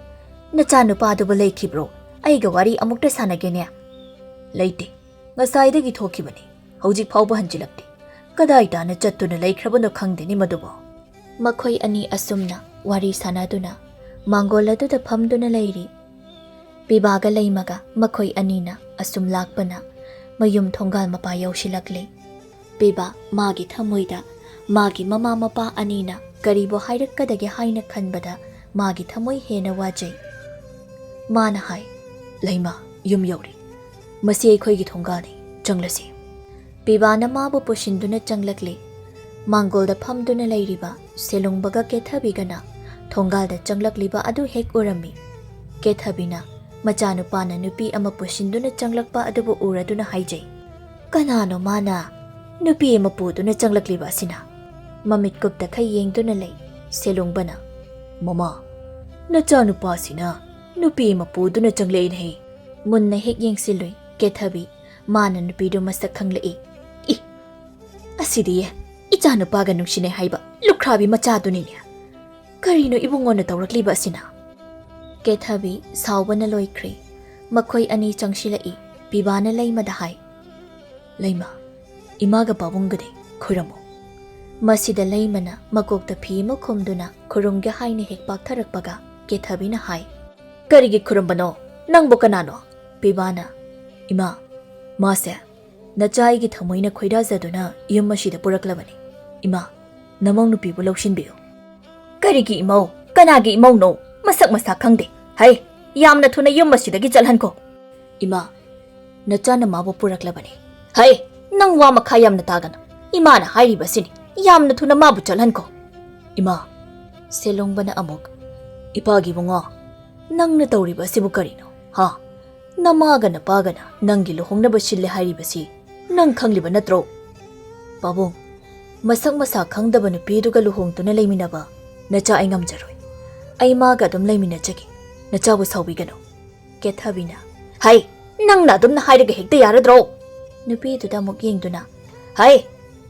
ꯅꯆꯥꯅꯨꯄꯥꯗꯨꯕꯨ ꯂꯩꯈꯤꯕ꯭ꯔꯣ? ꯑꯩꯒ ꯋꯥꯔꯤ ꯑꯃꯨꯛꯇ ꯁꯥꯟꯅꯒꯦꯅꯦ꯫ ꯂꯩꯇꯦ, ꯉꯁꯥꯏꯗꯒꯤ ꯊꯣꯛꯈꯤꯕꯅꯤ, ꯍꯧꯖꯤꯛ ꯐꯥꯎꯕ ꯍꯟꯖꯤꯜꯂꯛꯇꯦ꯫ ꯀꯗꯥꯏ ꯇꯥꯅ ꯆꯠꯇꯨꯅ ꯂꯩꯈ꯭ꯔꯕꯅꯣ ꯈꯪꯗꯦꯅꯦ ꯃꯗꯨꯕꯨ꯫ ꯃꯈꯣꯏ ꯑꯅꯤ ꯑꯁꯨꯝꯅ ꯋꯥꯔꯤ ꯁꯥꯟꯅꯗꯨꯅ ꯃꯥꯡꯒꯣꯜ ꯑꯗꯨꯗ ꯐꯝꯗꯨꯅ ꯂꯩꯔꯤ꯫ ꯄꯤꯕꯥꯒ ꯂꯩꯃꯒ ꯃꯈꯣꯏ ꯑꯅꯤꯅ ꯑꯁꯨꯝ ꯂꯥꯛꯄꯅ ꯃꯌꯨꯝ ꯊꯣꯡꯒꯥꯜ ꯃꯄꯥ ꯌꯧꯁꯤꯜꯂꯛꯂꯦ꯫ ꯄꯤꯕꯥ ꯃꯥꯒꯤ ꯊꯃꯣꯏꯗ ꯃꯥꯒꯤ ꯃꯃꯥ ꯃꯄꯥ ꯑꯅꯤꯅ ꯀꯔꯤꯕꯨ ꯍꯥꯏꯔꯛꯀꯗꯒꯦ ꯍꯥꯏꯅ ꯈꯟꯕꯗ ꯃꯥꯒꯤ ꯊꯃꯣꯏ ꯍꯦꯟꯅ ꯋꯥꯖꯩ꯫ ꯃꯥꯅ ꯍꯥꯏ, "ꯂꯩꯃ, ꯌꯨꯝ ꯌꯧꯔꯦ꯫ ꯃꯁꯤ ꯑꯩꯈꯣꯏꯒꯤ ꯊꯣꯡꯒꯥꯜꯅꯤ, ꯆꯪꯂꯁꯤ꯫" ꯄꯤꯕꯥꯅ ꯃꯥꯕꯨ ꯄꯨꯁꯤꯟꯗꯨꯅ ꯆꯪꯂꯛꯂꯦ꯫ ꯃꯥꯡꯒꯣꯜꯗ ꯐꯝꯗꯨꯅ ꯂꯩꯔꯤꯕ ꯁꯦꯂꯨꯡꯕꯒ ꯀꯦꯊꯕꯤꯒꯅ ꯊꯣꯡꯒꯥꯜꯗ ꯆꯪꯂꯛꯂꯤꯕ ꯑꯗꯨ ꯍꯦꯛ ꯎꯔꯝꯃꯤ꯫ ꯀꯦꯊꯕꯤꯅ ꯃꯆꯥꯅꯨꯄꯥꯅ ꯅꯨꯄꯤ ꯑꯃ ꯄꯨꯁꯤꯟꯗꯨꯅ ꯆꯪꯂꯛꯄ ꯑꯗꯨꯕꯨ ꯎꯔꯗꯨꯅ ꯍꯥꯏꯖꯩ, "ꯀꯅꯥꯅꯣ ꯃꯥꯅ ꯅꯨꯄꯤ ꯑꯃ ꯄꯨꯗꯨꯅ ꯆꯪꯂꯛꯂꯤꯕ ꯑꯁꯤꯅ?" ꯃꯃꯤꯠ ꯀꯨꯞꯇꯈꯩ ꯌꯦꯡꯗꯨꯅ ꯂꯩ꯫ ꯁꯦꯂꯨꯡꯕꯅ, "ꯃꯃꯥ, ꯅꯆꯥꯅꯨꯄꯥꯁꯤꯅ ꯅꯨꯄꯤ ꯑꯃ ꯄꯨꯗꯨꯅ ꯆꯪꯂꯛꯏꯅꯦ꯫" ꯃꯨꯟꯅ ꯍꯦꯛ ꯌꯦꯡꯁꯤꯜꯂꯨꯏ ꯀꯦꯊꯕꯤ꯫ ꯃꯥꯅ ꯅꯨꯄꯤꯗꯨ ꯃꯁꯛ ꯈꯪꯂꯛꯏ꯫ "ꯏ, ꯑꯁꯤꯗꯤ ꯏꯆꯥꯅꯨꯄꯥꯒ ꯅꯨꯡꯁꯤꯅꯩ ꯍꯥꯏꯕ ꯂꯨꯈ꯭ꯔꯥꯕꯤ ꯃꯆꯥꯗꯨꯅꯤꯅꯦ꯫ ꯀꯔꯤꯅꯣ ꯏꯕꯨꯡꯉꯣꯅ ꯇꯧꯔꯛꯂꯤꯕ ꯑꯁꯤꯅ?" ꯀꯦꯊꯕꯤ ꯁꯥꯎꯕꯅ ꯂꯣꯏꯈ꯭ꯔꯦ꯫ ꯃꯈꯣꯏ ꯑꯅꯤ ꯆꯪꯁꯤꯜꯂꯛꯏ꯫ ꯄꯤꯕꯥꯅ ꯂꯩꯃꯗ ꯍꯥꯏ, "ꯂꯩꯃ, ꯏꯃꯥꯒ ꯄꯥꯕꯨꯡꯒꯗꯤ ꯈꯨꯔꯝꯃꯨ꯫" ꯃꯁꯤꯗ ꯂꯩꯃꯅ ꯃꯀꯣꯛꯇ ꯐꯤ ꯑꯃ ꯈꯨꯝꯗꯨꯅ ꯈꯨꯔꯨꯝꯒꯦ ꯍꯥꯏꯅ ꯍꯦꯛ ꯄꯥꯛꯊꯔꯛꯄꯒ ꯀꯦꯊꯕꯤꯅ ꯍꯥꯏ, "ꯀꯔꯤꯒꯤ ꯈꯨꯔꯨꯝꯕꯅꯣ? ꯅꯪꯕꯨ ꯀꯅꯥꯅꯣ?" ꯄꯤꯕꯥꯅ, "ꯏꯃꯥ, ꯃꯥꯁꯦ ꯅꯆꯥ ꯑꯩꯒꯤ ꯊꯃꯣꯏꯅ ꯈꯣꯏꯗꯥꯖꯗꯨꯅ ꯌꯨꯝ ꯑꯁꯤꯗ ꯄꯨꯔꯛꯂꯕꯅꯤ꯫ ꯏꯃꯥ, ꯅꯃꯧ ꯅꯨꯄꯤꯕꯨ ꯂꯧꯁꯤꯟꯕꯤꯌꯨ꯫" "ꯀꯔꯤꯒꯤ ꯏꯃꯧ? ꯀꯅꯥꯒꯤ ꯏꯃꯧꯅꯣ? ꯃꯁꯛ ꯃꯁꯥ ꯈꯪꯗꯦ꯫ ꯍꯩ, ꯌꯥꯝꯅ ꯊꯨꯅ ꯌꯨꯝ ꯑꯁꯤꯗꯒꯤ ꯆꯠꯍꯟꯈꯣ꯫" "ꯏꯃꯥ, ꯅꯆꯥꯅ ꯃꯥꯕꯨ ꯄꯨꯔꯛꯂꯕꯅꯤ꯫" "ꯍꯩ, ꯅꯪ ꯋꯥ ꯃꯈꯥ ꯌꯥꯝꯅ ꯇꯥꯒꯅꯨ꯫ ꯏꯃꯥꯅ ꯍꯥꯏꯔꯤꯕꯁꯤꯅꯤ, ꯌꯥꯝꯅ ꯊꯨꯅ ꯃꯥꯕꯨ ꯆꯠꯍꯟꯈꯣ꯫" "ꯏꯃꯥ꯫" ꯁꯦꯂꯣꯡꯕꯅ ꯑꯃꯨꯛ, "ꯏꯄꯥꯒꯤ ꯏꯕꯨꯡꯉꯣ, ꯅꯪꯅ ꯇꯧꯔꯤꯕ ꯑꯁꯤꯕꯨ ꯀꯔꯤꯅꯣ, ꯍꯥ? "ꯅꯃꯥꯒ ꯅꯄꯥꯒꯅ ꯅꯪꯒꯤ ꯂꯨꯍꯣꯡꯅꯕ ꯁꯤꯜꯂꯦ ꯍꯥꯏꯔꯤꯕꯁꯤ ꯅꯪ ꯈꯪꯂꯤꯕ ꯅꯠꯇ꯭ꯔꯣ?" "ꯄꯥꯕꯨꯡ, ꯃꯁꯛ ꯃꯁꯥ ꯈꯪꯗꯕ ꯅꯨꯄꯤꯗꯨꯒ ꯂꯨꯍꯣꯡꯗꯨꯅ ꯂꯩꯃꯤꯟꯅꯕ ꯅꯆꯥ ꯑꯩ ꯉꯝꯖꯔꯣꯏ꯫ ꯑꯩ ꯃꯥꯒ ꯑꯗꯨꯝ ꯂꯩꯃꯤꯟꯅꯖꯒꯦ꯫ ꯅꯆꯥꯕꯨ ꯁꯥꯎꯕꯤꯒꯅꯨ꯫" ꯀꯦꯊꯕꯤꯅ, "ꯍꯩ, ꯅꯪꯅ ꯑꯗꯨꯝꯅ ꯍꯥꯏꯔꯒ ꯍꯦꯛꯇ ꯌꯥꯔꯗ꯭ꯔꯣ?" ꯅꯨꯄꯤꯗꯨꯗ ꯑꯃꯨꯛ ꯌꯦꯡꯗꯨꯅ, "ꯍꯩ,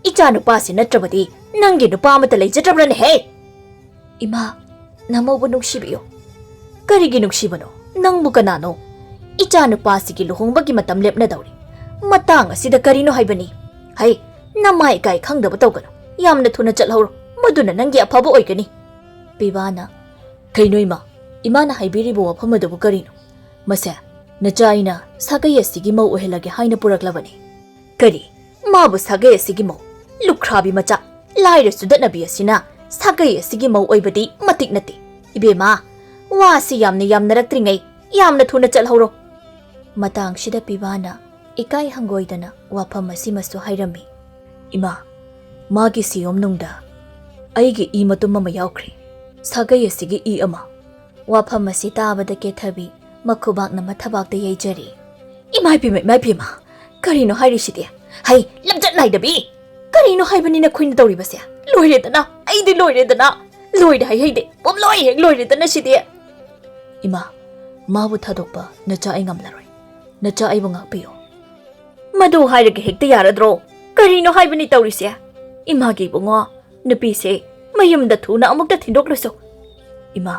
ꯏꯆꯥ ꯅꯨꯄꯥꯁꯤ ꯅꯠꯇ꯭ꯔꯕꯗꯤ ꯅꯪꯒꯤ ꯅꯨꯄꯥ ꯑꯃꯠꯇ ꯂꯩꯖꯗ꯭ꯔꯕ꯭ꯔꯅꯦ ꯍꯦ?" "ꯏꯃꯥ, ꯅꯃꯧꯕꯨ ꯅꯨꯡꯁꯤꯕꯤꯌꯨ꯫" "ꯀꯔꯤꯒꯤ ꯅꯨꯡꯁꯤꯕꯅꯣ? ꯅꯪꯕꯨ ꯀꯅꯥꯅꯣ? ꯏꯆꯥ ꯅꯨꯄꯥꯁꯤꯒꯤ ꯂꯨꯍꯣꯡꯕꯒꯤ ꯃꯇꯝ ꯂꯦꯞꯅꯗꯧꯔꯤ꯫ ꯃꯇꯥꯡ ꯑꯁꯤꯗ ꯀꯔꯤꯅꯣ ꯍꯥꯏꯕꯅꯤ? ꯍꯩ, ꯅꯃꯥ ꯏꯀꯥꯏ ꯈꯪꯗꯕ ꯇꯧꯒꯅꯨ꯫ ꯌꯥꯝꯅ ꯊꯨꯅ ꯆꯠꯍꯧꯔꯣ꯫ ꯃꯗꯨꯅ ꯅꯪꯒꯤ ꯑꯐꯕ ꯑꯣꯏꯒꯅꯤ꯫" ꯄꯤꯕꯥꯅ, "ꯀꯩꯅꯣ ꯏꯃꯥ? ꯏꯃꯥꯅ ꯍꯥꯏꯕꯤꯔꯤꯕ ꯋꯥꯐꯝ ꯑꯗꯨꯕꯨ ꯀꯔꯤꯅꯣ? ꯃꯁꯦ ꯅꯆꯥ ꯑꯩꯅ ꯁꯥꯒꯩ ꯑꯁꯤꯒꯤ ꯃꯧ ꯑꯣꯏꯍꯜꯂꯒꯦ ꯍꯥꯏꯅ ꯄꯨꯔꯛꯂꯕꯅꯤ꯫" "ꯀꯔꯤ? ꯃꯥꯕꯨ ꯁꯥꯒꯩ ꯑꯁꯤꯒꯤ ꯃꯧ? ꯂꯨꯈ꯭ꯔꯥꯕꯤ ꯃꯆꯥ, ꯂꯥꯏꯔ ꯆꯨꯗꯠꯅꯕꯤ ꯑꯁꯤꯅ ꯁꯥꯒꯩ ꯑꯁꯤꯒꯤ ꯃꯧ ꯑꯣꯏꯕꯗꯤ ꯃꯇꯤꯛ ꯅꯠꯇꯦ꯫ ꯏꯕꯦꯝꯃ, ꯋꯥꯁꯤ ꯌꯥꯝꯅ ꯌꯥꯝꯅꯔꯛꯇ꯭ꯔꯤꯉꯩ ꯌꯥꯝꯅ ꯊꯨꯅ ꯆꯠꯍꯧꯔꯣ꯫" ꯃꯇꯥꯡꯁꯤꯗ ꯄꯤꯕꯥꯅ ꯏꯀꯥꯏ ꯍꯪꯒꯣꯏꯗꯅ ꯋꯥꯐꯝ ꯑꯁꯤꯃꯁꯨ ꯍꯥꯏꯔꯝꯃꯤ꯫ "ꯏꯃꯥ, ꯃꯥꯒꯤ ꯁꯤꯌꯣꯝꯅꯨꯡꯗ ꯑꯩꯒꯤ ꯏ ꯃꯇꯨꯝ ꯑꯃ ꯌꯥꯎꯈ꯭ꯔꯦ꯫ ꯁꯥꯒꯩ ꯑꯁꯤꯒꯤ ꯏ ꯑꯃ꯫" ꯋꯥꯐꯝ ꯑꯁꯤ ꯇꯥꯕꯗ ꯀꯦꯊꯕꯤ ꯃꯈꯨꯕꯥꯛꯅ ꯃꯊꯕꯥꯛꯇ ꯌꯩꯖꯔꯦ꯫ "ꯏꯃꯥ ꯏꯄꯦꯝꯃ, ꯏꯃꯥ ꯏꯄꯦꯝꯃ, ꯀꯔꯤꯅꯣ ꯍꯥꯏꯔꯤꯁꯤꯗꯤ? ꯍꯩ, ꯂꯝꯆꯠ ꯅꯥꯏꯗꯕꯤ! ꯀꯔꯤꯅꯣ ꯍꯥꯏꯕꯅꯤ ꯅꯈꯣꯏꯅ ꯇꯧꯔꯤꯕꯁꯦ? ꯂꯣꯏꯔꯦꯗꯅ, ꯑꯩꯗꯤ ꯂꯣꯏꯔꯦꯗꯅ꯫ ꯂꯣꯏꯔꯦ ꯍꯥꯏ ꯍꯩꯗꯦ, ꯄꯨꯝꯂꯣꯏ ꯍꯦꯛ ꯂꯣꯏꯔꯦꯗꯅ ꯁꯤꯗꯤ꯫" "ꯏꯃꯥ, ꯃꯥꯕꯨ ꯊꯥꯗꯣꯛꯄ ꯅꯆꯥ ꯑꯩ ꯉꯝꯂꯔꯣꯏ꯫ ꯅꯆꯥ ꯑꯩꯕꯨ ꯉꯥꯛꯄꯤꯌꯨ꯫" "ꯃꯗꯨ ꯍꯥꯏꯔꯒ ꯍꯦꯛꯇ ꯌꯥꯔꯗ꯭ꯔꯣ? ꯀꯔꯤꯅꯣ ꯍꯥꯏꯕꯅꯤ ꯇꯧꯔꯤꯁꯦ? ꯏꯃꯥꯒꯤ ꯏꯕꯨꯡꯉꯣ, ꯅꯨꯄꯤꯁꯦ ꯃꯌꯨꯝꯗ ꯊꯨꯅ ꯑꯃꯨꯛꯇ ꯊꯤꯟꯗꯣꯛꯂꯨꯁꯨ꯫" "ꯏꯃꯥ,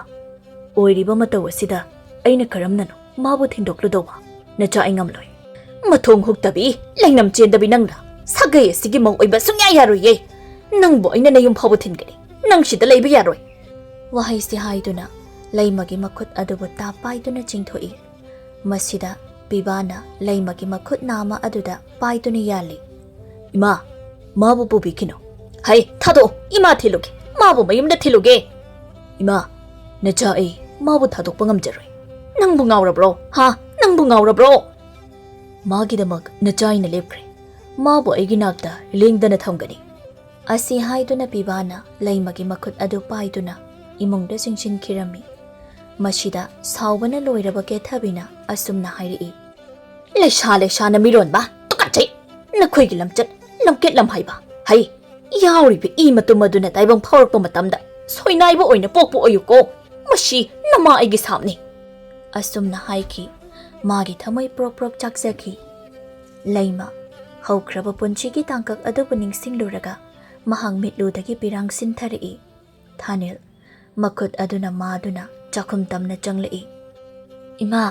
ꯑꯣꯏꯔꯤꯕ ꯃꯇꯧ ꯑꯁꯤꯗ ꯑꯩꯅ ꯀꯔꯝꯅꯅꯣ ꯃꯥꯕꯨ ꯊꯤꯟꯗꯣꯛꯂꯨꯗꯧꯕ? ꯅꯆꯥ ꯑꯩ ꯉꯝꯂꯣꯏ꯫" "ꯃꯊꯣꯡ ꯍꯨꯛꯇꯕꯤ, ꯂꯩꯅꯝ ꯆꯦꯟꯗꯕꯤ ꯅꯪꯅ ꯁꯥꯒꯩ ꯑꯁꯤꯒꯤ ꯃꯧ ꯑꯣꯏꯕ ꯁꯨꯡꯌꯥ ꯌꯥꯔꯣꯏꯌꯦ꯫ ꯅꯪꯕꯨ ꯑꯩꯅ ꯅꯌꯨꯝ ꯐꯥꯎꯕ ꯊꯤꯟꯒꯅꯤ꯫ ꯅꯪ ꯁꯤꯗ ꯂꯩꯕ ꯌꯥꯔꯣꯏ꯫" ꯋꯥꯍꯩꯁꯤ ꯍꯥꯏꯗꯨꯅ ꯂꯩꯃꯒꯤ ꯃꯈꯨꯠ ꯑꯗꯨꯕꯨ ꯇꯥꯞ ꯄꯥꯏꯗꯨꯅ ꯆꯤꯡꯊꯣꯛꯏ꯫ ꯃꯁꯤꯗ ꯄꯤꯕꯥꯅ ꯂꯩꯃꯒꯤ ꯃꯈꯨꯠ ꯅꯥꯝꯃ ꯑꯗꯨꯗ ꯄꯥꯏꯗꯨꯅ ꯌꯥꯜꯂꯤ꯫ "ꯏꯃꯥ, ꯃꯥꯕꯨ ꯄꯨꯕꯤꯈꯤꯅꯨ꯫" "ꯍꯩ, ꯊꯥꯗꯣꯛꯑꯣ, ꯏꯃꯥ ꯊꯤꯜꯂꯨꯒꯦ, ꯃꯥꯕꯨ ꯃꯌꯨꯝꯗ ꯊꯤꯜꯂꯨꯒꯦ꯫" "ꯏꯃꯥ, ꯅꯆꯥ ꯑꯩ ꯃꯥꯕꯨ ꯊꯥꯗꯣꯛꯄ ꯉꯝꯖꯔꯣꯏ꯫" "ꯅꯪꯕꯨ ꯉꯥꯎꯔꯕ꯭ꯔꯣ? ꯍꯥ? ꯅꯪꯕꯨ ꯉꯥꯎꯔꯕ꯭ꯔꯣ? ꯃꯥꯒꯤꯗꯃꯛ ꯅꯆꯥ ꯑꯩꯅ ꯂꯦꯞꯈ꯭ꯔꯦ꯫ ꯃꯥꯕꯨ ꯑꯩꯒꯤ ꯅꯥꯛꯇ ꯂꯦꯡꯗꯅ ꯊꯝꯒꯅꯤ꯫" ꯑꯁꯤ ꯍꯥꯏꯗꯨꯅ ꯄꯤꯕꯥꯅ ꯂꯩꯃꯒꯤ ꯃꯈꯨꯠ ꯑꯗꯨ ꯄꯥꯏꯗꯨꯅ ꯏꯃꯨꯡꯗ ꯆꯤꯡꯁꯤꯟꯈꯤꯔꯝꯃꯤ꯫ ꯃꯁꯤꯗ ꯁꯥꯎꯕꯅ ꯂꯣꯏꯔꯕ ꯀꯦꯊꯕꯤꯅ ꯑꯁꯨꯝꯅ ꯍꯥꯏꯔꯛꯏ, "ꯂꯩꯁꯥ ꯂꯩꯁꯥꯅ ꯃꯤꯔꯣꯟꯕ, ꯇꯨꯀꯠꯆꯩ! ꯅꯈꯣꯏꯒꯤ ꯂꯝꯆꯠ ꯂꯝꯀꯦꯠ ꯂꯝꯍꯩꯕ ꯍꯩ ꯌꯥꯎꯔꯤꯕ ꯏ ꯃꯇꯨꯝ ꯑꯗꯨꯅ ꯇꯥꯏꯕꯪ ꯐꯥꯎꯔꯛꯄ ꯃꯇꯝꯗ ꯁꯣꯏꯅꯥꯏꯕ ꯑꯣꯏꯅ ꯄꯣꯛꯄ ꯑꯣꯏꯌꯨꯀꯣ꯫ ꯃꯁꯤ ꯅꯃꯥ ꯑꯩꯒꯤ ꯁꯥꯞꯅꯤ"꯫ ꯑꯁꯨꯝꯅ ꯍꯥꯏꯈꯤ꯫ ꯃꯥꯒꯤ ꯊꯃꯣꯏ ꯄ꯭ꯔꯣꯛ ꯄ꯭ꯔꯣꯛ ꯆꯥꯛꯆꯈꯤ꯫ ꯂꯩꯃ ꯍꯧꯈ꯭ꯔꯕ ꯄꯨꯟꯁꯤꯒꯤ ꯇꯥꯡꯀꯛ ꯑꯗꯨꯕꯨ ꯅꯤꯡꯁꯤꯡꯂꯨꯔꯒ ꯃꯍꯥꯛ ꯃꯤꯠꯂꯨꯗꯒꯤ ꯄꯤꯔꯥꯡ ꯁꯤꯟꯊꯔꯛꯏ꯫ ꯊꯥꯅꯤꯜ ꯃꯈꯨꯠ ꯑꯗꯨꯅ ꯃꯥꯗꯨꯅ ꯆꯥꯛꯈꯨꯝ ꯇꯝꯅ ꯆꯪꯂꯛꯏ꯫ "ꯏꯃꯥ,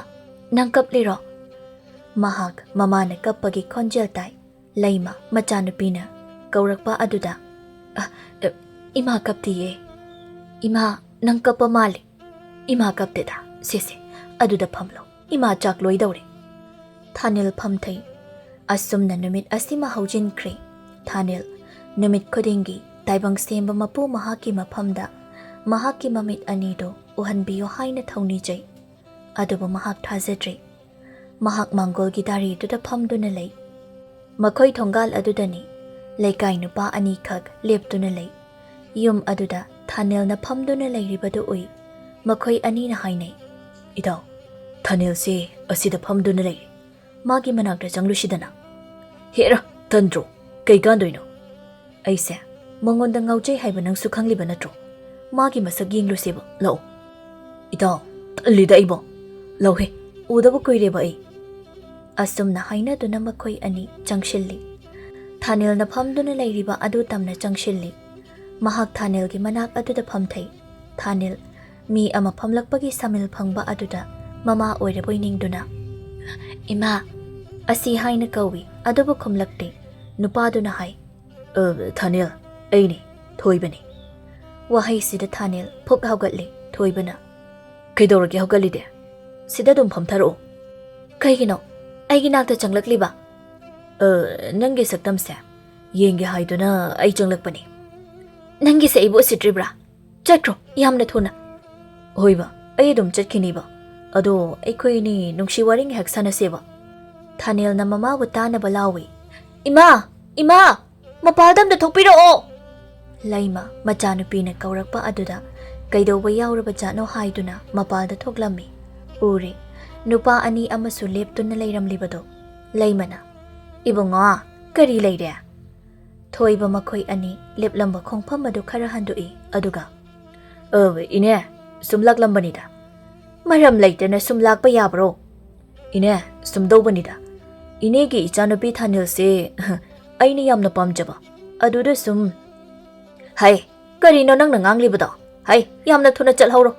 ꯅꯪ ꯀꯞꯂꯤꯔꯣ?" ꯃꯍꯥꯛ ꯃꯃꯥꯅ ꯀꯞꯄꯒꯤ ꯈꯣꯟꯖꯦꯜ ꯇꯥꯏ꯫ ꯂꯩꯃ ꯃꯆꯥꯅꯨꯄꯤꯅ ꯀꯧꯔꯛꯄ ꯑꯗꯨꯗ, "ꯑ, ꯑ, ꯏꯃꯥ ꯀꯞꯇꯤꯌꯦ꯫ ꯏꯃꯥ, ꯅꯪ ꯀꯞꯄ ꯃꯥꯜꯂꯦ꯫ ꯏꯃꯥ ꯀꯞꯇꯦꯗ꯫ ꯁꯦ, ꯁꯦ, ꯑꯗꯨꯗ ꯐꯝꯂꯣ꯫ ꯏꯃꯥ ꯆꯥꯛ ꯂꯣꯏꯗꯧꯔꯦ"꯫ ꯊꯥꯅꯤꯜ ꯐꯝꯊꯩ꯫ ꯑꯁꯨꯝꯅ ꯅꯨꯃꯤꯠ ꯑꯁꯤꯃ ꯍꯧꯖꯤꯟꯈ꯭ꯔꯦ꯫ ꯊꯥꯅꯤꯜ ꯅꯨꯃꯤꯠ ꯈꯨꯗꯤꯡꯒꯤ ꯇꯥꯏꯕꯪ ꯁꯦꯝꯕ ꯃꯄꯨ ꯃꯍꯥꯛꯀꯤ ꯃꯐꯝꯗ ꯃꯍꯥꯛꯀꯤ ꯃꯃꯤꯠ ꯑꯅꯤꯗꯨ ꯎꯍꯟꯕꯤꯌꯨ ꯍꯥꯏꯅ ꯊꯧꯅꯤꯖꯩ꯫ ꯑꯗꯨꯕꯨ ꯃꯍꯥꯛ ꯊꯥꯖꯗ꯭ꯔꯦ꯫ ꯃꯍꯥꯛ ꯃꯥꯡꯒꯣꯜꯒꯤ ꯗꯥꯔꯤꯗꯨꯗ ꯐꯝꯗꯨꯅ ꯂꯩ꯫ ꯃꯈꯣꯏ ꯊꯣꯡꯒꯥꯜ ꯑꯗꯨꯗꯅꯤ ꯂꯩꯀꯥꯏ ꯅꯨꯄꯥ ꯑꯅꯤꯈꯛ ꯂꯦꯞꯇꯨꯅ ꯂꯩ꯫ ꯌꯨꯝ ꯑꯗꯨꯗ ꯊꯥꯅꯤꯜꯅ ꯐꯝꯗꯨꯅ ꯂꯩꯔꯤꯕꯗꯨ ꯎꯏ꯫ ꯃꯈꯣꯏ ꯑꯅꯤꯅ ꯍꯥꯏꯅꯩ, "ꯏꯇꯥꯎ, ꯊꯥꯅꯤꯜꯁꯤ ꯑꯁꯤꯗ ꯐꯝꯗꯨꯅ ꯂꯩꯔꯤ꯫ ꯃꯥꯒꯤ ꯃꯅꯥꯛꯇ ꯆꯪꯂꯨꯁꯤꯗꯅ"꯫ "ꯍꯦꯔꯥ, ꯇꯟꯗ꯭ꯔꯣ? ꯀꯩ ꯀꯥꯟꯗꯣꯏꯅꯣ?" "ꯑꯩꯁꯦ ꯃꯉꯣꯟꯗ ꯉꯥꯎꯖꯩ ꯍꯥꯏꯕ ꯅꯪꯁꯨ ꯈꯪꯂꯤꯕ ꯅꯠꯇ꯭ꯔꯣ? ꯃꯥꯒꯤ ꯃꯁꯛ ꯌꯦꯡꯂꯨꯁꯦꯕ, ꯂꯥꯛꯑꯣ"꯫ "ꯏꯇꯥꯎ, ꯇꯜꯂꯤꯗ ꯑꯩꯕꯣ꯫ ꯂꯥꯎꯍꯦ, ꯎꯗꯕ ꯀꯨꯏꯔꯦꯕ ꯑꯩ"꯫ ꯑꯁꯨꯝꯅ ꯍꯥꯏꯅꯗꯨꯅ ꯃꯈꯣꯏ ꯑꯅꯤ ꯆꯪꯁꯤꯜꯂꯤ꯫ ꯊꯥꯅꯤꯜꯅ ꯐꯝꯗꯨꯅ ꯂꯩꯔꯤꯕ ꯑꯗꯨ ꯇꯝꯅ ꯆꯪꯁꯤꯜꯂꯤ꯫ ꯃꯍꯥꯛ ꯊꯥꯅꯤꯜꯒꯤ ꯃꯅꯥꯛ ꯑꯗꯨꯗ ꯐꯝꯊꯩ꯫ ꯊꯥꯅꯤꯜ ꯃꯤ ꯑꯃ ꯐꯝꯂꯛꯄꯒꯤ ꯁꯥꯃꯤꯜ ꯐꯪꯕ ꯑꯗꯨꯗ ꯃꯃꯥ ꯑꯣꯏꯔꯕꯣꯏ ꯅꯤꯡꯗꯨꯅ, "ꯏꯃꯥ" ꯑꯁꯤ ꯍꯥꯏꯅ ꯀꯧꯏ, ꯑꯗꯨꯕꯨ ꯈꯨꯝꯂꯛꯇꯦ꯫ ꯅꯨꯄꯥꯗꯨꯅ ꯍꯥꯏ, "ꯑ, ꯊꯥꯅꯤꯜ, ꯑꯩꯅꯤ, ꯊꯣꯏꯕꯅꯤ"꯫ ꯋꯥꯍꯩꯁꯤꯗ ꯊꯥꯅꯤꯜ ꯐꯨꯛ ꯍꯧꯒꯠꯂꯤ꯫ ꯊꯣꯏꯕꯅ, "ꯀꯩꯗꯧꯔꯒꯦ ꯍꯧꯒꯠꯂꯤꯗꯤ? ꯁꯤꯗ ꯑꯗꯨꯝ ꯐꯝꯊꯔꯛꯑꯣ"꯫ "ꯀꯩꯒꯤꯅꯣ ꯑꯩꯒꯤ ꯅꯥꯛꯇ ꯆꯪꯂꯛꯂꯤꯕ?" "ꯑ, ꯅꯪꯒꯤ ꯁꯛꯇꯝꯁꯦ ꯌꯦꯡꯒꯦ ꯍꯥꯏꯗꯨꯅ ꯑꯩ ꯆꯪꯂꯛꯄꯅꯤ"꯫ "ꯅꯪꯒꯤꯁꯦ ꯑꯩꯕꯨ ꯎꯁꯤꯠꯇ꯭ꯔꯤꯕ꯭ꯔꯥ? ꯆꯠꯈ꯭ꯔꯣ, ꯌꯥꯝꯅ ꯊꯨꯅ"꯫ "ꯍꯣꯏꯕ, ꯑꯩ ꯑꯗꯨꯝ ꯆꯠꯈꯤꯅꯤꯕ꯫ ꯑꯗꯣ ꯑꯩꯈꯣꯏ ꯑꯅꯤ ꯅꯨꯡꯁꯤ ꯋꯥꯔꯤ ꯉꯥꯏꯍꯥꯛ ꯁꯥꯟꯅꯁꯦꯕ"꯫ ꯊꯥꯅꯦꯜꯅ ꯃꯃꯥꯕꯨ ꯇꯥꯅꯕ ꯂꯥꯎꯏ꯫ "ꯏꯃꯥ! ꯏꯃꯥ! ꯃꯄꯥꯜꯗ ꯑꯝꯇ ꯊꯣꯛꯄꯤꯔꯛꯑꯣ!" ꯂꯩꯃ ꯃꯆꯥꯅꯨꯄꯤꯅ ꯀꯧꯔꯛꯄ ꯑꯗꯨꯗ ꯀꯩꯗꯧꯕ ꯌꯥꯎꯔꯕ ꯖꯥꯠꯅꯣ ꯍꯥꯏꯗꯨꯅ ꯃꯄꯥꯜꯗ ꯊꯣꯛꯂꯝꯃꯤ꯫ ꯎꯔꯦ, ꯅꯨꯄꯥ ꯑꯅꯤ ꯑꯃꯁꯨ ꯂꯦꯞꯇꯨꯅ ꯂꯩꯔꯝꯂꯤꯕꯗꯣ꯫ ꯂꯩꯃꯅ, "ꯏꯕꯨꯡꯉꯣ, ꯀꯔꯤ ꯂꯩꯔꯦ?" ꯊꯣꯏꯕ ꯃꯈꯣꯏ ꯑꯅꯤ ꯂꯦꯞꯂꯝꯕ ꯈꯣꯡꯐꯝ ꯑꯗꯨ ꯈꯔ ꯍꯟꯗꯣꯛꯏ, ꯑꯗꯨꯒ, "ꯑ, ꯏꯅꯦ, ꯁꯨꯝ ꯂꯥꯛꯂꯝꯕꯅꯤꯗ꯫ ꯃꯔꯝ ꯂꯩꯇꯅ ꯁꯨꯝ ꯂꯥꯛꯄ ꯌꯥꯕ꯭ꯔꯣ?" "ꯏꯅꯦ, ꯁꯨꯝ ꯇꯧꯕꯅꯤꯗ꯫ ꯏꯅꯦꯒꯤ ꯏꯆꯥꯅꯨꯄꯤ ꯊꯥꯅꯤꯜꯁꯦ ꯑꯩꯅ ꯌꯥꯝꯅ ꯄꯥꯝꯖꯕ꯫ ꯑꯗꯨꯗ ꯁꯨꯝ"꯫ "ꯍꯩ, ꯀꯔꯤꯅꯣ ꯅꯪꯅ ꯉꯥꯡꯂꯤꯕꯗꯣ? ꯍꯩ, ꯌꯥꯝꯅ ꯊꯨꯅ ꯆꯠꯍꯧꯔꯣ꯫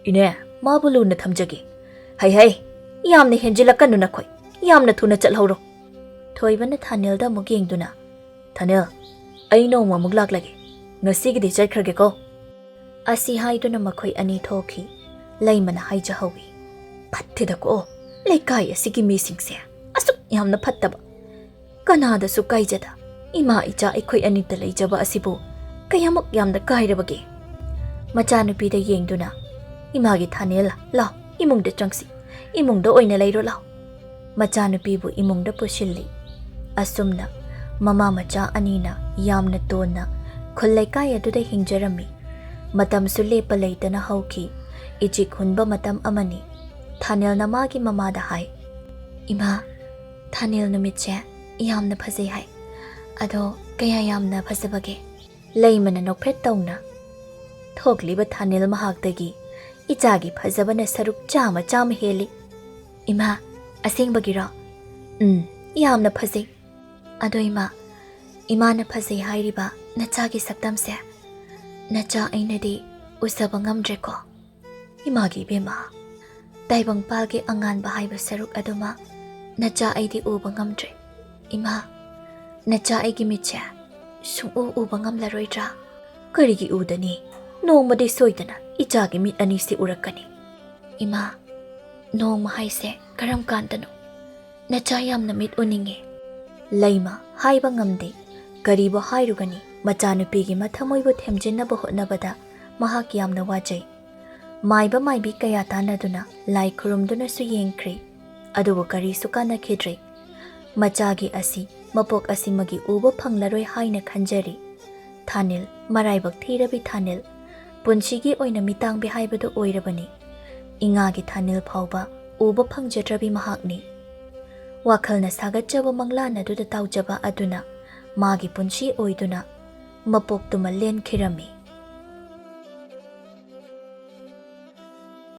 ꯏꯅꯦ, ꯃꯥꯕꯨ ꯂꯨꯅ ꯊꯝꯖꯒꯦ꯫ ꯍꯩ, ꯍꯩ, ꯌꯥꯝꯅ ꯍꯦꯟꯖꯤꯜꯂꯛꯀꯅꯨ ꯅꯈꯣꯏ꯫ ꯌꯥꯝꯅ ꯊꯨꯅ ꯆꯠꯍꯧꯔꯣ"꯫ ꯊꯣꯏꯕꯅ ꯊꯥꯅꯤꯜꯗ ꯑꯃꯨꯛ ꯌꯦꯡꯗꯨꯅ, "ꯊꯥꯅꯤꯜ, ꯑꯩ ꯅꯣꯡꯃ ꯑꯃꯨꯛ ꯂꯥꯛꯂꯒꯦ꯫ ꯉꯁꯤꯒꯤꯗꯤ ꯆꯠꯈ꯭ꯔꯒꯦꯀꯣ"꯫ ꯑꯁꯤ ꯍꯥꯏꯗꯨꯅ ꯃꯈꯣꯏ ꯑꯅꯤ ꯊꯣꯛꯈꯤ꯫ ꯂꯩꯃꯅ ꯍꯥꯏꯖꯍꯧꯏ, "ꯐꯠꯇꯦꯗꯀꯣ, ꯂꯩꯀꯥꯏ ꯑꯁꯤꯒꯤ ꯃꯤꯁꯤꯡꯁꯦ ꯑꯁꯨꯛ ꯌꯥꯝꯅ ꯐꯠꯇꯕ꯫ ꯀꯅꯥꯗꯁꯨ ꯀꯥꯏꯖꯗ ꯏꯃꯥ ꯏꯆꯥ ꯑꯩꯈꯣꯏ ꯑꯅꯤꯇ ꯂꯩꯖꯕ ꯑꯁꯤꯕꯨ ꯀꯌꯥꯃꯨꯛ ꯌꯥꯝꯅ ꯀꯥꯏꯔꯕꯒꯦ?" ꯃꯆꯥꯅꯨꯄꯤꯗ ꯌꯦꯡꯗꯨꯅ, "ꯏꯃꯥꯒꯤ ꯊꯥꯅꯦꯜ, ꯂꯥꯎ, ꯏꯃꯨꯡꯗ ꯆꯪꯁꯤ꯫ ꯏꯃꯨꯡꯗ ꯑꯣꯏꯅ ꯂꯩꯔꯣ, ꯂꯥꯎ"꯫ ꯃꯆꯥꯅꯨꯄꯤꯕꯨ ꯏꯃꯨꯡꯗ ꯄꯨꯁꯤꯜꯂꯤ꯫ ꯑꯁꯨꯝꯅ ꯃꯃꯥ ꯃꯆꯥ ꯑꯅꯤꯅ ꯌꯥꯝꯅ ꯇꯣꯟꯅ ꯈꯨꯜ ꯂꯩꯀꯥꯏ ꯑꯗꯨꯗ ꯍꯤꯡꯖꯔꯝꯃꯤ꯫ ꯃꯇꯝꯁꯨ ꯂꯦꯞꯄ ꯂꯩꯇꯅ ꯍꯧꯈꯤ꯫ ꯏꯆꯤꯛ ꯍꯨꯟꯕ ꯃꯇꯝ ꯑꯃꯅꯤ꯫ ꯊꯥꯅꯦꯜꯅ ꯃꯥꯒꯤ ꯃꯃꯥꯗ ꯍꯥꯏ, "ꯏꯃꯥ, ꯊꯥꯅꯦꯜ ꯅꯨꯃꯤꯠꯁꯦ ꯌꯥꯝꯅ ꯐꯖꯩ ꯍꯥꯏ꯫ ꯑꯗꯣ ꯀꯌꯥ ꯌꯥꯝꯅ ꯐꯖꯕꯒꯦ?" ꯂꯩꯃꯅ ꯅꯣꯛꯐꯦꯠ ꯇꯧꯅ, "ꯊꯣꯛꯂꯤꯕ ꯊꯥꯅꯦꯜ ꯃꯍꯥꯛꯇꯒꯤ ꯏꯆꯥꯒꯤ ꯐꯖꯕꯅ ꯁꯔꯨꯛ ꯆꯥꯝꯃ ꯆꯥꯝꯃ ꯍꯦꯜꯂꯤ"꯫ "ꯏꯃꯥ, ꯑꯁꯦꯡꯕꯒꯤꯔꯣ?" "ꯎꯝ, ꯌꯥꯝꯅ ꯐꯖꯩ꯫ ꯑꯗꯣ ꯏꯃꯥ, ꯏꯃꯥꯅ ꯐꯖꯩ ꯍꯥꯏꯔꯤꯕ ꯅꯆꯥꯒꯤ ꯁꯛꯇꯝꯁꯦ ꯅꯆꯥ ꯑꯩꯅꯗꯤ ꯎꯖꯕ ꯉꯝꯗ꯭ꯔꯦꯀꯣ"꯫ "ꯏꯃꯥꯒꯤ ꯏꯕꯦꯝꯃ, ꯇꯥꯏꯕꯪꯄꯥꯜꯒꯤ ꯑꯉꯥꯟꯕ ꯍꯥꯏꯕ ꯁꯔꯨꯛ ꯑꯗꯨꯃ ꯅꯆꯥ ꯑꯩꯗꯤ ꯎꯕ ꯉꯝꯗ꯭ꯔꯦ꯫ ꯏꯃꯥ, ꯅꯆꯥ ꯑꯩꯒꯤ ꯃꯤꯠꯁꯦ ꯁꯨꯡꯎ ꯎꯕ ꯉꯝꯂꯔꯣꯏꯗ꯭ꯔꯥ?" "ꯀꯔꯤꯒꯤ ꯎꯗꯅꯤ? ꯅꯣꯡꯃꯗꯤ ꯁꯣꯏꯗꯅ ꯏꯆꯥꯒꯤ ꯃꯤꯠ ꯑꯅꯤꯁꯤ ꯎꯔꯛꯀꯅꯤ"꯫ "ꯏꯃꯥ, ꯅꯣꯡꯃ ꯍꯥꯏꯁꯦ ꯀꯔꯝ ꯀꯥꯟꯗꯅꯣ? ꯅꯆꯥ ꯌꯥꯝꯅ ꯃꯤꯠ ꯎꯅꯤꯡꯉꯦ"꯫ ꯂꯩꯃ ꯍꯥꯏꯕ ꯉꯝꯗꯦ꯫ ꯀꯔꯤꯕꯨ ꯍꯥꯏꯔꯨꯒꯅꯤ? ꯃꯆꯥꯅꯨꯄꯤꯒꯤ ꯃꯊꯃꯣꯏꯕꯨ ꯊꯦꯝꯖꯤꯟꯅꯕ ꯍꯣꯠꯅꯕꯗ ꯃꯍꯥꯛ ꯌꯥꯝꯅ ꯋꯥꯖꯩ꯫ ꯃꯥꯏꯕ ꯃꯥꯏꯕꯤ ꯀꯌꯥ ꯇꯥꯟꯅꯗꯨꯅ ꯂꯥꯏ ꯈꯨꯔꯨꯝꯗꯨꯅꯁꯨ ꯌꯦꯡꯈ꯭ꯔꯦ꯫ ꯑꯗꯨꯕꯨ ꯀꯔꯤꯁꯨ ꯀꯥꯟꯅꯈꯤꯗ꯭ꯔꯦ꯫ ꯃꯆꯥꯒꯤ ꯑꯁꯤ ꯃꯄꯣꯛ ꯑꯁꯤꯃꯒꯤ ꯎꯕ ꯐꯪꯂꯔꯣꯏ ꯍꯥꯏꯅ ꯈꯟꯖꯔꯤ꯫ ꯊꯥꯅꯤꯜ, ꯃꯔꯥꯏꯕꯛ ꯊꯤꯔꯕꯤ ꯊꯥꯅꯤꯜ꯫ ꯄꯨꯟꯁꯤꯒꯤ ꯑꯣꯏꯅ ꯃꯤꯇꯥꯡꯕꯤ ꯍꯥꯏꯕꯗꯨ ꯑꯣꯏꯔꯕꯅꯤ꯫ ꯏꯉꯥꯒꯤ ꯊꯥꯅꯤꯜ ꯐꯥꯎꯕ ꯎꯕ ꯐꯪꯖꯗ꯭ꯔꯕꯤ ꯃꯍꯥꯛꯅꯤ꯫ ꯋꯥꯈꯜꯅ ꯁꯥꯒꯠꯆꯕ ꯃꯪꯂꯥꯟ ꯑꯗꯨꯗ ꯇꯥꯎꯖꯕ ꯑꯗꯨꯅ ꯃꯥꯒꯤ ꯄꯨꯟꯁꯤ ꯑꯣꯏꯗꯨꯅ ꯃꯄꯣꯛꯇꯨꯃ ꯂꯦꯟꯈꯤꯔꯝꯃꯤ꯫